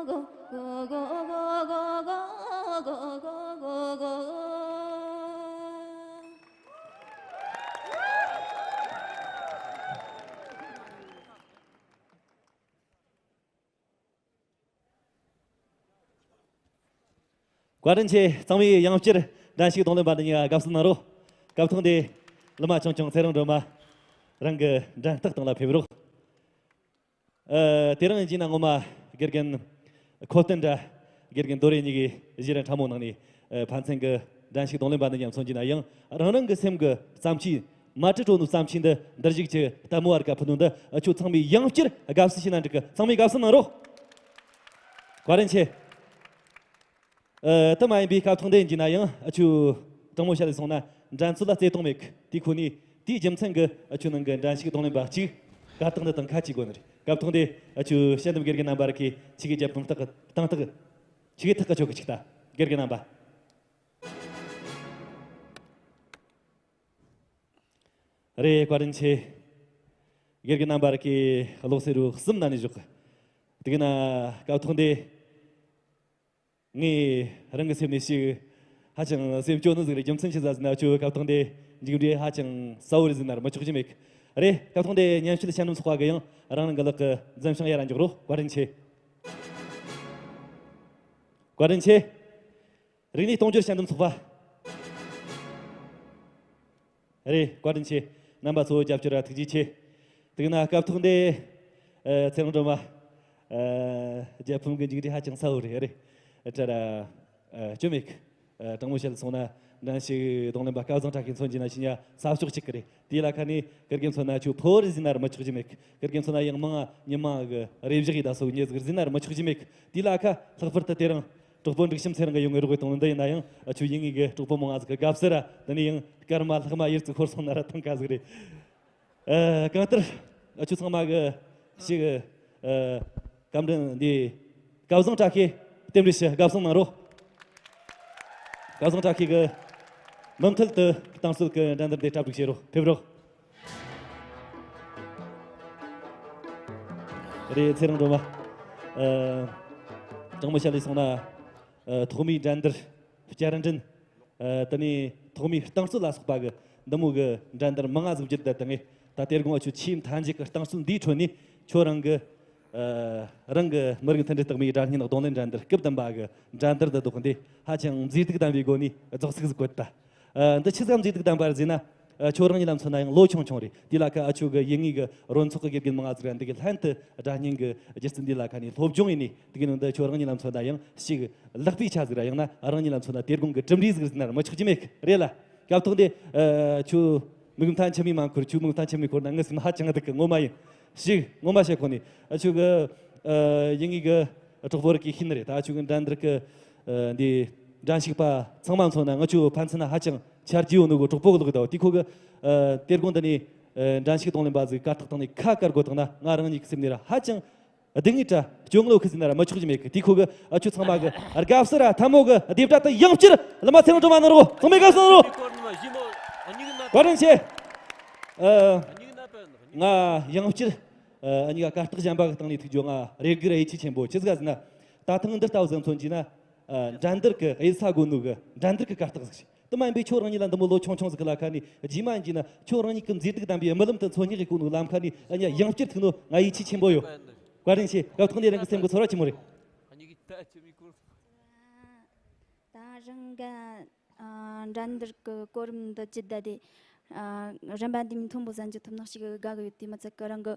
བཀའ་དྲིན་ཆེ། ཚང་མས་ཡང་བསྐྱར་འགྲན་ཞུགས་རྡུང་ལེན་པ་འདི་གཉིས་ཀ་དགའ་བསུ་གནང་རོགས། སྐབས་ཐོག་འདི་ལི་མ་ཆུང་ཆུང་ཚེ་རིང་སྒྲོལ་མ་རང་གི་འགྲན་རྟགས་སྟེང་ལ་ཕེབས་རོགས། ཨ། དེ་རིང་ཡིན་ན་ངོ་མ་དགེ་རྒན་ཁོ་བསྟན་དྲ་དགེ་རྒན་རྡོ་རེ་གཉིས་ཀྱིས་གཞི་ར་ཕྲ་མོ་ནང་ནས། ཨ། ཕན་ཚུན་གྱི་འགྲན་ཞུགས་རྡུང་ལེན་པ་འདི་མཉམ་མཚོན་གྱི་ན་ཡང་རང་རང་གི་སེམས་ཀྱི་བརྩམས་ཆོས། མ་བྲི་འགྲོ་ནོ་བརྩམས་ཆོས་འདི་འདིར་བཞུགས་ཀྱི་ལྟད་མོ་བ་རིགས་ཀ་ཕུལ་ནོ་འདི་ཨ་ཆོ་ཚང་མས་ཡང་བསྐྱར་དགའ་བསུ་ཞུས་ན་འགྲིག་གི། ཚང་མས་དགའ་བསུ་གནང་རོགས། བཀའ་དྲིན་ཆེ། ཨ། དེ་མ་ཡིན་པའི་སྐབས་ཐོག་འདི་ཡིན་གྱི་ན་ཡང་ཨ་ཆོ་དྲང་མོ་བཤད་ལས་སོང་ན་འགྲན་རྩོད་ལ་བརྩེ་དུང་མེད་གི། དེ་ཁོ་ནས་དེའི་རྒྱུ་མཚན་གྱིས་ཨ་ཆོ་ནང་གི་འགྲན་ཞུགས་རྡུང་ལེན་པ་གཅིག་གར་སྟེགས་འདི་དང་ཁ་གཅིག་དགོས་ནི་རེད། སྐབས་ཐོག་འདི་ཨ་ཆོ་དཔྱད་འདེམས་དགེ་རྒན་རྣམ་པ་རིགས་ཀྱིས་ཆི་གི་རྒྱབ་དང་ཐག་གི་དང་ཐག་གི་ཆི་གི་ཐག་གི་ཆོག་གི་ཅིག་ལྟ། དགེ་རྒན་རྣམ་པ། རེད། བཀའ་དྲིན་ཆེ། དགེ་རྒན་རྣམ་པ་རིགས་ཀྱིས་ཀློག་ཟེར་རུ་གསུམ་ན་ནས་བཞག་གི། དེ་གི་ན་སྐབས་ཐོག་འདི། ངས་རང་གི་སེམས་ནས་ཞིག་ཧ་ཅང་སེམས་སྐྱོ་ནི་ཟིག་རེད། རྒྱུ་མཚན་ཅི་ཟིག་ཟེར་ན་ཁྱོད་སྐབས་ཐོག་འདི་མཇུག་འབྲས་ཧ་ཅང་གསལ་བོ་རེད་ཟེར་ན་ར་མི་ཆོག་རྒྱུ་མེད་གི། རེད། སྐབས་ཐོག་འདི་ཉམས་ཞིབ་ལ་ཤན་རྣམ་ཚོགས་པ་གི་ཡང་རང་རང་གི་ལག་གི་འཛིན་བྱང་ཡར་ར་འཇོག་རོགས། བཀའ་དྲིན་ཆེ། བཀའ་དྲིན་ཆེ། རིག་གནས་གཏོང་སྦྱོར་ཤན་རྣམ་ཚོགས་པ། རེད། བཀའ་དྲིན་ཆེ། རྣམ་པ་ཚོ་རྒྱབ་སྐྱོར་ར་ཐུགས་རྗེ་ཆེ། དེ་གི་ན་སྐབས་ཐོག་འདི། ཨ། ཚེ་རིང་སྒྲོལ་མ། ཨ། རྒྱལ་ཕམ་གི་མཇུག་འབྲས་ཧ་ཅང་གསལ་བོ་རེད། རེད། ཨ། དྲ་ར། ཨ། སྐྱོན་མེད་གི། ཨ། དྲང་མོ་བཤད་ལ་སོང་ན་འགྲན་ཞུགས་རྡུང་ལེན་པ་སྐལ་བཟང་གྲགས་ཀྱིས་མཚོན་གྱི་ན་ཤི་ཉ་ས་ཕྱོགས་གཅིག་གི་རེད། དེའི་ལ་ཁ་ནས་དགེ་རྒན་མཚོན་ན་ཁྱོད་ཕོ་རེ་ཟིན་ན་ར་མི་ཆོག་རྒྱུ་མེད་གི། དགེ་རྒན་མཚོན་ན་ཡང་མང་ང་ཉི་མ་གི་རེ་བཞག་ཡི་ད་སོ་ཉེ་ཟིག་ཟིན་ན་ར་མི་ཆོག་རྒྱུ་མེད་གི། དེའི་ལ་ཁ་ལྷག་པར་དུ་དེ་རིང་གྲོགས་པོ་འབྲུག་ཤམ་ཚེ་རིང་གི་ཡོང་ངེ་རོགས་གཏོང་ནི་འདི་ཡིན་ན་ཡང་ཨ་ཆོ་ཡིན་ངེས་གི་གྲོགས་པོ་མང་ང་ཟིག་གི་དགའ་བསུ་ར། དེ་ནས་ཡང་སྐར་མ་ལྷག་མ་ཡུར་ཙི་འཁོར་སོང་ན་ར་ཐང་ཀ་ཟིག་རེད། ཨ། གང་ལྟར་ཨ་ཆོ་ཚང་མ་གི་ཞིག་ཨ་བཀའ་དྲིན་འདི་སྐལ་བཟང་བཀྲ་ཤིས་རྟེན་འབྲེལ་ཞུ། དགའ་བསུ་གནང་རོགས། སྐལ་བཟང་བཀྲ་ཤིས་གི་མུ་མཐུད་དུ་རྟིང་རྩོད་ཀྱི་འགྲན་བསྡུར་འདི་གྲ་སྒྲིག་བྱེད་རོགས། ཕེབས་རོགས། རེད། ཚེ་རིང་སྒྲོལ་མ། ཨ། དྲང་མོ་བཤད་ལས་སོང་ན། ཨ། ཐོག་མའི་འགྲན་བསྡུར། བསྐྱར་འགྲན། ཨ། དེ་ནས་ཐོག་མའི་རྟིང་རྩོད་ལ་སོགས་པ་གི་འདི་མོ་གི་འགྲན་བསྡུར་མང་ང་ཟིག་བརྒྱུད་བསྡད་དེ་ངས་ད་དེ་དགོང་ཨ་ཆོ་ཆེས་མཐའ་མཇུག་གི་རྟིང་རྩོད་འདིའི་ཁྲོད་ནས་ཁྱོད་རང་གི། ཨ། རང་གི་མི་རིགས་མཐུན་སྒྲིལ་རྟགས་མའི་སྒྲ་སྙན་རྡུང་ལེན་འགྲན་བསྡུར་སྐབས་བདུན་པ་གི་འགྲན་བསྡུར་འདི་ལྡོག་འདི་ཧ་ཅང་མཛེས་སྡུག་ལྡན་པའི་སྒོ་ནས་རྫོགས་ཚིག་ཟིག་བཀོད་ད། ཨ། འདི་ཆི་ཟིག་མཛེས་སྡུག་ལྡན་པ་རེད་ཟེར་ན། ཨ། ཁྱོད་རང་ཉིད་ལ་མཚོན་ན་ཡང་ལོ་ཆུང་ཆུང་རེད། དེ་ལ་ཁ་ཨ་ཆོ་གི་ཡུལ་དངོས་གི་རོལ་ཚོགས་གི་དགེ་རྒན་མང་ང་ཟིག་ར་འདི་གི་ལྷན་དུ་སྒྲ་སྙན་གི་སྒྱུ་རྩལ་འདི་ལ་ཁ་ནས་སློབ་སྦྱོང་ཡིན་ནི་དེ་གི་ནང་དུ་ཁྱོད་རང་ཉིད་ལ་མཚོན་ན་ཡང་ཞིག་ལག་པའི་ཆ་ཟིག་ར་ཡང་ན་རང་ཉིད་ལ་མཚོན་ན་དེ་དགོང་གི་གྲུབ་འབྲས་ཟིག་ཟེར་ན་ར་མི་ཆོག་རྒྱུ་མེད་གི། རེད་ལ། སྐབས་ཐོག་འདི། ཨ། ཁྱོད་མིག་མཐའ་མཆི་མས་མ་འཁོར། ཁྱོད་མིག་མཐའ་མཆི་མས་འཁོར་ན་ངའི་སེམས་ཧ་ཅང་སྡུག་གི། ངོ་མ་ཡིན། ཞིག་ངོ་མ་བཤད་ཁོ་ནས་ཨ་ཆོ་གི། ཨ། ཡུལ་དངོས་གི་གྲོགས་པོ་རིགས་ཀྱིས་ཤེས་ནི་རེད། ད་ཨ་ཆོ་གི་འགྲན་བསྡུར་གི། ཨ། འདི་འགྲན་ཞུགས་པ་ཚང་མ་མཚོན་ན་ང་ཆོ་ཕན་ཚུན་ན་ཧ་ཅང་ཆ་རྒྱུས་ཡོད་ནོ་གི་གྲོགས་པོ་གི་ལོག་གི་ད། དེ་ཁོ་གི། ཨ། དེ་དགོང་འདི་ནས། ཨ། འགྲན་ཞུགས་རྡུང་ལེན་པ་ཟིག་གར་སྟེགས་སྟེང་ནས་ཁ་དཀར་དགོས་དང་ན་ང་རང་ཉིད་ཀྱི་སེམས་ནས་ར་ཧ་ཅང་སྡུག་བསྔལ་དྲ་སྐྱོ་ངལ་ཁུ་ཟིན་ན་ར་མི་ཆོག་རྒྱུ་མེད་གི། དེ་ཁོ་གི་ཨ་ཆོ་ཚང་མ་གི་དགའ་བསུ་ར་ཐལ་མོ་གི་རྡེབ་སྒྲ་དེ་ཡང་བསྐྱར་ལི་མ་ཚེ་རིང་སྒྲོལ་མ་གནང་རོགས། ཚང་མས་དགའ་བསུ་གནང་རོགས། བཀའ་དྲིན་ཆེ། ཨ། ང་ཡང་བསྐྱར། ཨ། འུ་གཉིས་ཀ་གར་སྟེགས་གཞན་པ་གི་སྟེང་ནས་ཐུག་རྒྱུ་ང་རེ་སྒུག་ར་ཡིད་ཆེས་ཆེན་པོ། ཆི་ཟིག་ག་ཟེར་ན། ད་ཐེངས་འདི་ལྟ་བུ་ཟིག་མཚོན་གྱིས་ན། ཨ། འགྲན་བསྡུར་གི་གཡུལ་ས་དགོས་ནོ་གི་འགྲན་བསྡུར་གི་གར་སྟེགས་ཟིག་རེད། དེ་མ་ཡིན་པའི་ཁྱོད་རང་ཉིད་ལ་འདི་མོ་ལོ་ཆུང་ཆུང་ཟིག་གི་ལ་ཁ་ནས་རྗེས་མ་ཡིན་གྱིས་ན་ཁྱོད་རང་ཉིད་ཀྱི་མཛེས་སྡུག་ལྡན་པའི་རྨི་ལམ་དུ་འཚོལ་སྙེག་གི་གོ་ནོ་ལམ་ཁ་ནས་ཨ་ཉ་ཡང་བསྐྱར་ཐུག་ནོ་ང་ཡིད་ཆེས་ཆེན་པོ་ཡོད། བཀའ་དྲིན་ཆེ། སྐབས་ཐོག་ནས་རང་གི་སེམས་ཀྱི་ཚོར་བ་ཆི་མོ་རེད། ད་རང་ག་ཨ། འགྲན་བསྡུར་གི་གོ་རིམ་འདི་ཇི་ལྟ་དེ། ཨ། རིམ་པ་འདི་མི་མཐོན་པོ་ཟིག་འཇུག་ཐུབ་ན་ཞིག་དགའ་གི་ཡོད། དེ་མི་ཚད་གི་རང་གི།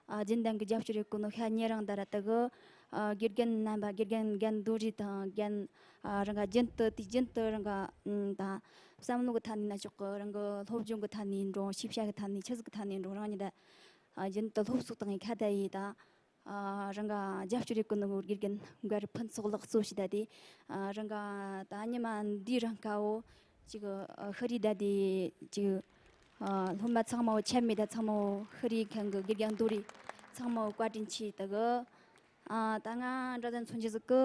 ཨ། རྒྱུན་ལྡན་གི་རྒྱབ་སྐྱོར་ཡོད་གོ་ནོ་ཤ་ཉེ་རང་ད་ར་དེ་གི། ཨ། དགེ་རྒན་རྣམ་པ། དགེ་རྒན་རྒན་རྡོ་རྗེ་དང་རྒན། ཨ། རང་ག་རྒྱུན་དུ་དུས་རྒྱུན་དུ་རང་ག་ཨ། ད་བསམ་བློ་གི་ཐད་ནས་ན་ཆོག་གི། རང་གི་སློབ་སྦྱོང་གི་ཐད་ནས་འགྲོ། ཤེས་བྱ་གི་ཐད་ནས། ཆི་ཟིག་གི་ཐད་ནས་འགྲོ། རང་ཉིད་ད། ཨ། རྒྱུན་དུ་སློབ་གསོ་བཏང་ཡི་ཁ་བརྡ་ཡི་ད། ཨ། རང་ག་རྒྱབ་སྐྱོར་ཡེད་གོ་ནོ་གི་དགེ་རྒན་མགར་ཕུན་ཚོགས་ལགས་གཙོ་བྱས་ད་དེ། ཨ། རང་ག་ད་ཉི་མ་འདི་རང་ག་བོ་ཅིག་ཨ། ཤི་རི་ད་དེ་ཅིག་ཨ། སློབ་མ་ཚང་མ་བོ་ཆད་མེད་ད་ཚང་མ་བོ་ཤི་རི་མཁན་གི་དགེ་རྒན་རྡོ་རྗེ་ཚང་མ་བོ་བཀའ་དྲིན་ཆེ་ད་གི། ཨ། ད་ང་འདྲ་ཟིག་མཚོན་རྒྱུ་ཟིག་གི།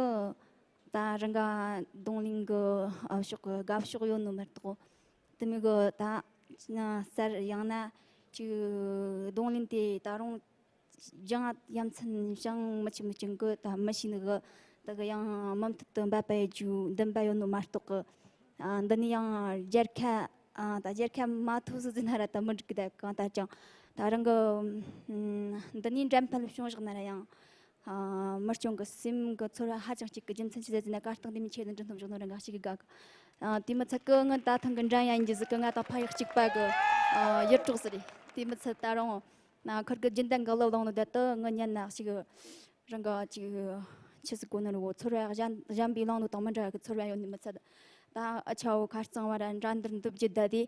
ད་རང་ག་རྡུང་ལེན་གི། ཨ། ཕྱོགས་གི་དགའ་ཕྱོགས་ཡོད་ནོ་མ་གཏོགས། དེ་མོ་གི་ད་གསར་ཡང་ན་ཅིག་རྡུང་ལེན་དེ་ད་རུང་སྦྱང་ཡ་མཚན་སྦྱང་མི་ཆེ་མི་ཆེན་གི་ད་མི་ཤེས་ནི་གི། ད་གི་ཡང་མུ་མཐུད་དུ་འབད་པ་ཡོད་རྒྱུ་འདུན་པ་ཡོད་ནོ་མ་གཏོགས་གི། ཨ། འདི་ནི་ཡང་རྒྱལ་ཁ། ཨ། ད་རྒྱལ་ཁ་མ་ཐོབ་ཟིག་ཟེར་ན་ར་ད་མི་འགྲིག་གི། ད་གང་ལྟར་ཀྱང་ད་རང་གི། ཨ། འདི་ནས་འགྲན་ཕན་བྱུང་བཞག་ན་ར་ཡང་། ཨ། མི་སྐྱོང་གི་སེམས་གི་ཚོར་བ་ཧ་ཅང་གཅིག་གི། རྒྱུ་མཚན་ཅི་ཟེར་ཟེར་ན་གར་སྟེགས་འདི་མི་ཆེད་དུ་འགྲན་ཐུབ་བཞག་ནོ་རང་ག་ཞིག་གི་དགའ་གི། ཨ། དེ་མི་ཚད་གི་ངི་ད་ཐེངས་གི་འགྲན་ཡ་ཡིན་རྒྱུ་ཟིག་གི། ང་ད་ཕ་ཡག་གཅིག་པ་གི། ཨ། ཡུལ་གྲོགས་ཟིག་རེད། དེ་མི་ཚད་ད་རུང་ན་ཁུར་གི་རྒྱུན་ལྡན་གི་ལོ་ལོང་ནོ་ད་དུ་ངི་ཉན་ན་ཞིག་རང་ག་ཅིག་ཆི་ཟིག་གོ་ནི་རེད་གོ། ཚོར་བ་གཞན་གཞན་པའི་ལོང་ནོ་དང་མི་འདྲ་གི་ཚོར་བ་ཡོད་ནི་མི་ཚད། ད་ཨ་ཆའོ་ཁ་རྩང་བ་ར་འགྲན་བསྡུར་འདུ་བརྒྱུད་ད་དེ།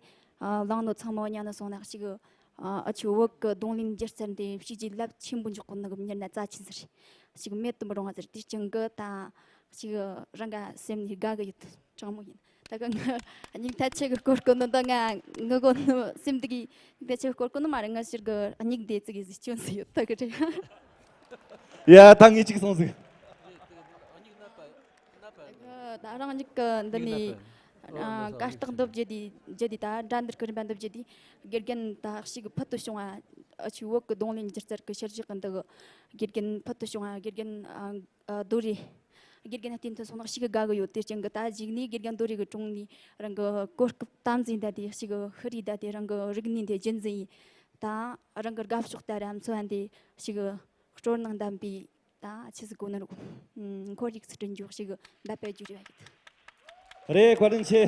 ཨ། ལོང་ནོ་ཚང་མ་ཉན་ནི་སོང་ན་ཞིག་ཨ། ཨ་ཆུ་བོད་གི་རྡུང་ལེན་སྒྱུ་རྩལ་འདི་བྱས་རྗེས་རླབས་ཆེན་པོ་འཇོག་གོ་ནི་གི་མྱུར་ན་རྩ་ཆེན་ཟིག་རེད། ཞིག་མེད་དུ་མི་རུང་བ་ཟིག་རེད། དེ་རྐྱེན་གི་ད་ཞིག་རང་ག་སེམས་ནས་དགའ་གི་ཡོད། དྲང་མོ་ཡིན། ད་གི་ངི་སྙིང་ཐད་ཆེ་གི་སྐོར་གོ་ནི་ད་ང་ངི་གོ་ནི་སེམས་འདི་གི་སྙིང་ཐད་ཆེ་གི་སྐོར་གོ་ནི་མ་རེད། ང་ཕྱིར་གི་སྙིང་དེ་ཙི་གི་ཟིག་སྐྱོན་ཟིག་ཡོད། ད་གི་རེད། ཡ། ད་ངས་གཅིག་སོང་ཟིག་ད་རང་ཉིད་ཀྱི་འདི་ནས་ཨ་གར་སྟེགས་འདུ་བརྒྱུད་དེ་བརྒྱུད་དེ་ད་འགྲན་བསྡུར་གྱི་རིམ་པ་འདུ་བརྒྱུད་དེ་དགེ་རྒན་ད་ཞིག་ཕུལ་དུ་བྱུང་བ། ཨ་ཆུ་བོད་ཀྱི་རྡུང་ལེན་སྒྱུ་རྩལ་གྱི་ཤུལ་བཞག་གི་འདི་གི་དགེ་རྒན་ཕུལ་དུ་བྱུང་བ། དགེ་རྒན་ཨ་ཨ་རྡོ་རེད། དགེ་རྒན་བསྟེན་དུ་སོང་ན་ཞིག་དགའ་གི་ཡོད། དེ་རྐྱེན་གི་ད་གཞུག་ནས་དགེ་རྒན་རྡོ་རེ་གི་དྲུང་ནས་རང་གི་གོ་སྐབས་དམ་འཛིན་ད་དེ་ཞིག་ཤི་རི་ད་དེ་རང་གི་རིག་གནས་དེ་རྒྱུན་འཛིན་ཡིན། ད་རང་གི་དགའ་ཕྱོགས་ལྟར་ར་འཚོ་བ་འདི་ཞིག་སྤྲོ་སྣང་ལྡན་པའི་ད་ཆི་ཟིག་གོ་ནི་རུ། ཨུམ། ཁོར་ཡུག་སི་ཀྲིན་འཇོག་ཞིག་འབད་པའི་རྒྱུ་རེ་བ་ཡོད། རེད། བཀའ་དྲིན་ཆེ།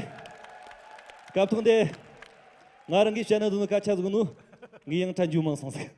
སྐབས་ཐོག་འདི་ང་རང་གིས་བཤད་ན་འདུག་ནི་སྐད་ཆ་ཟིག་ནུ། ངས་ཡང་ཁྲ་འཇུ་མང་སོང་ཟིག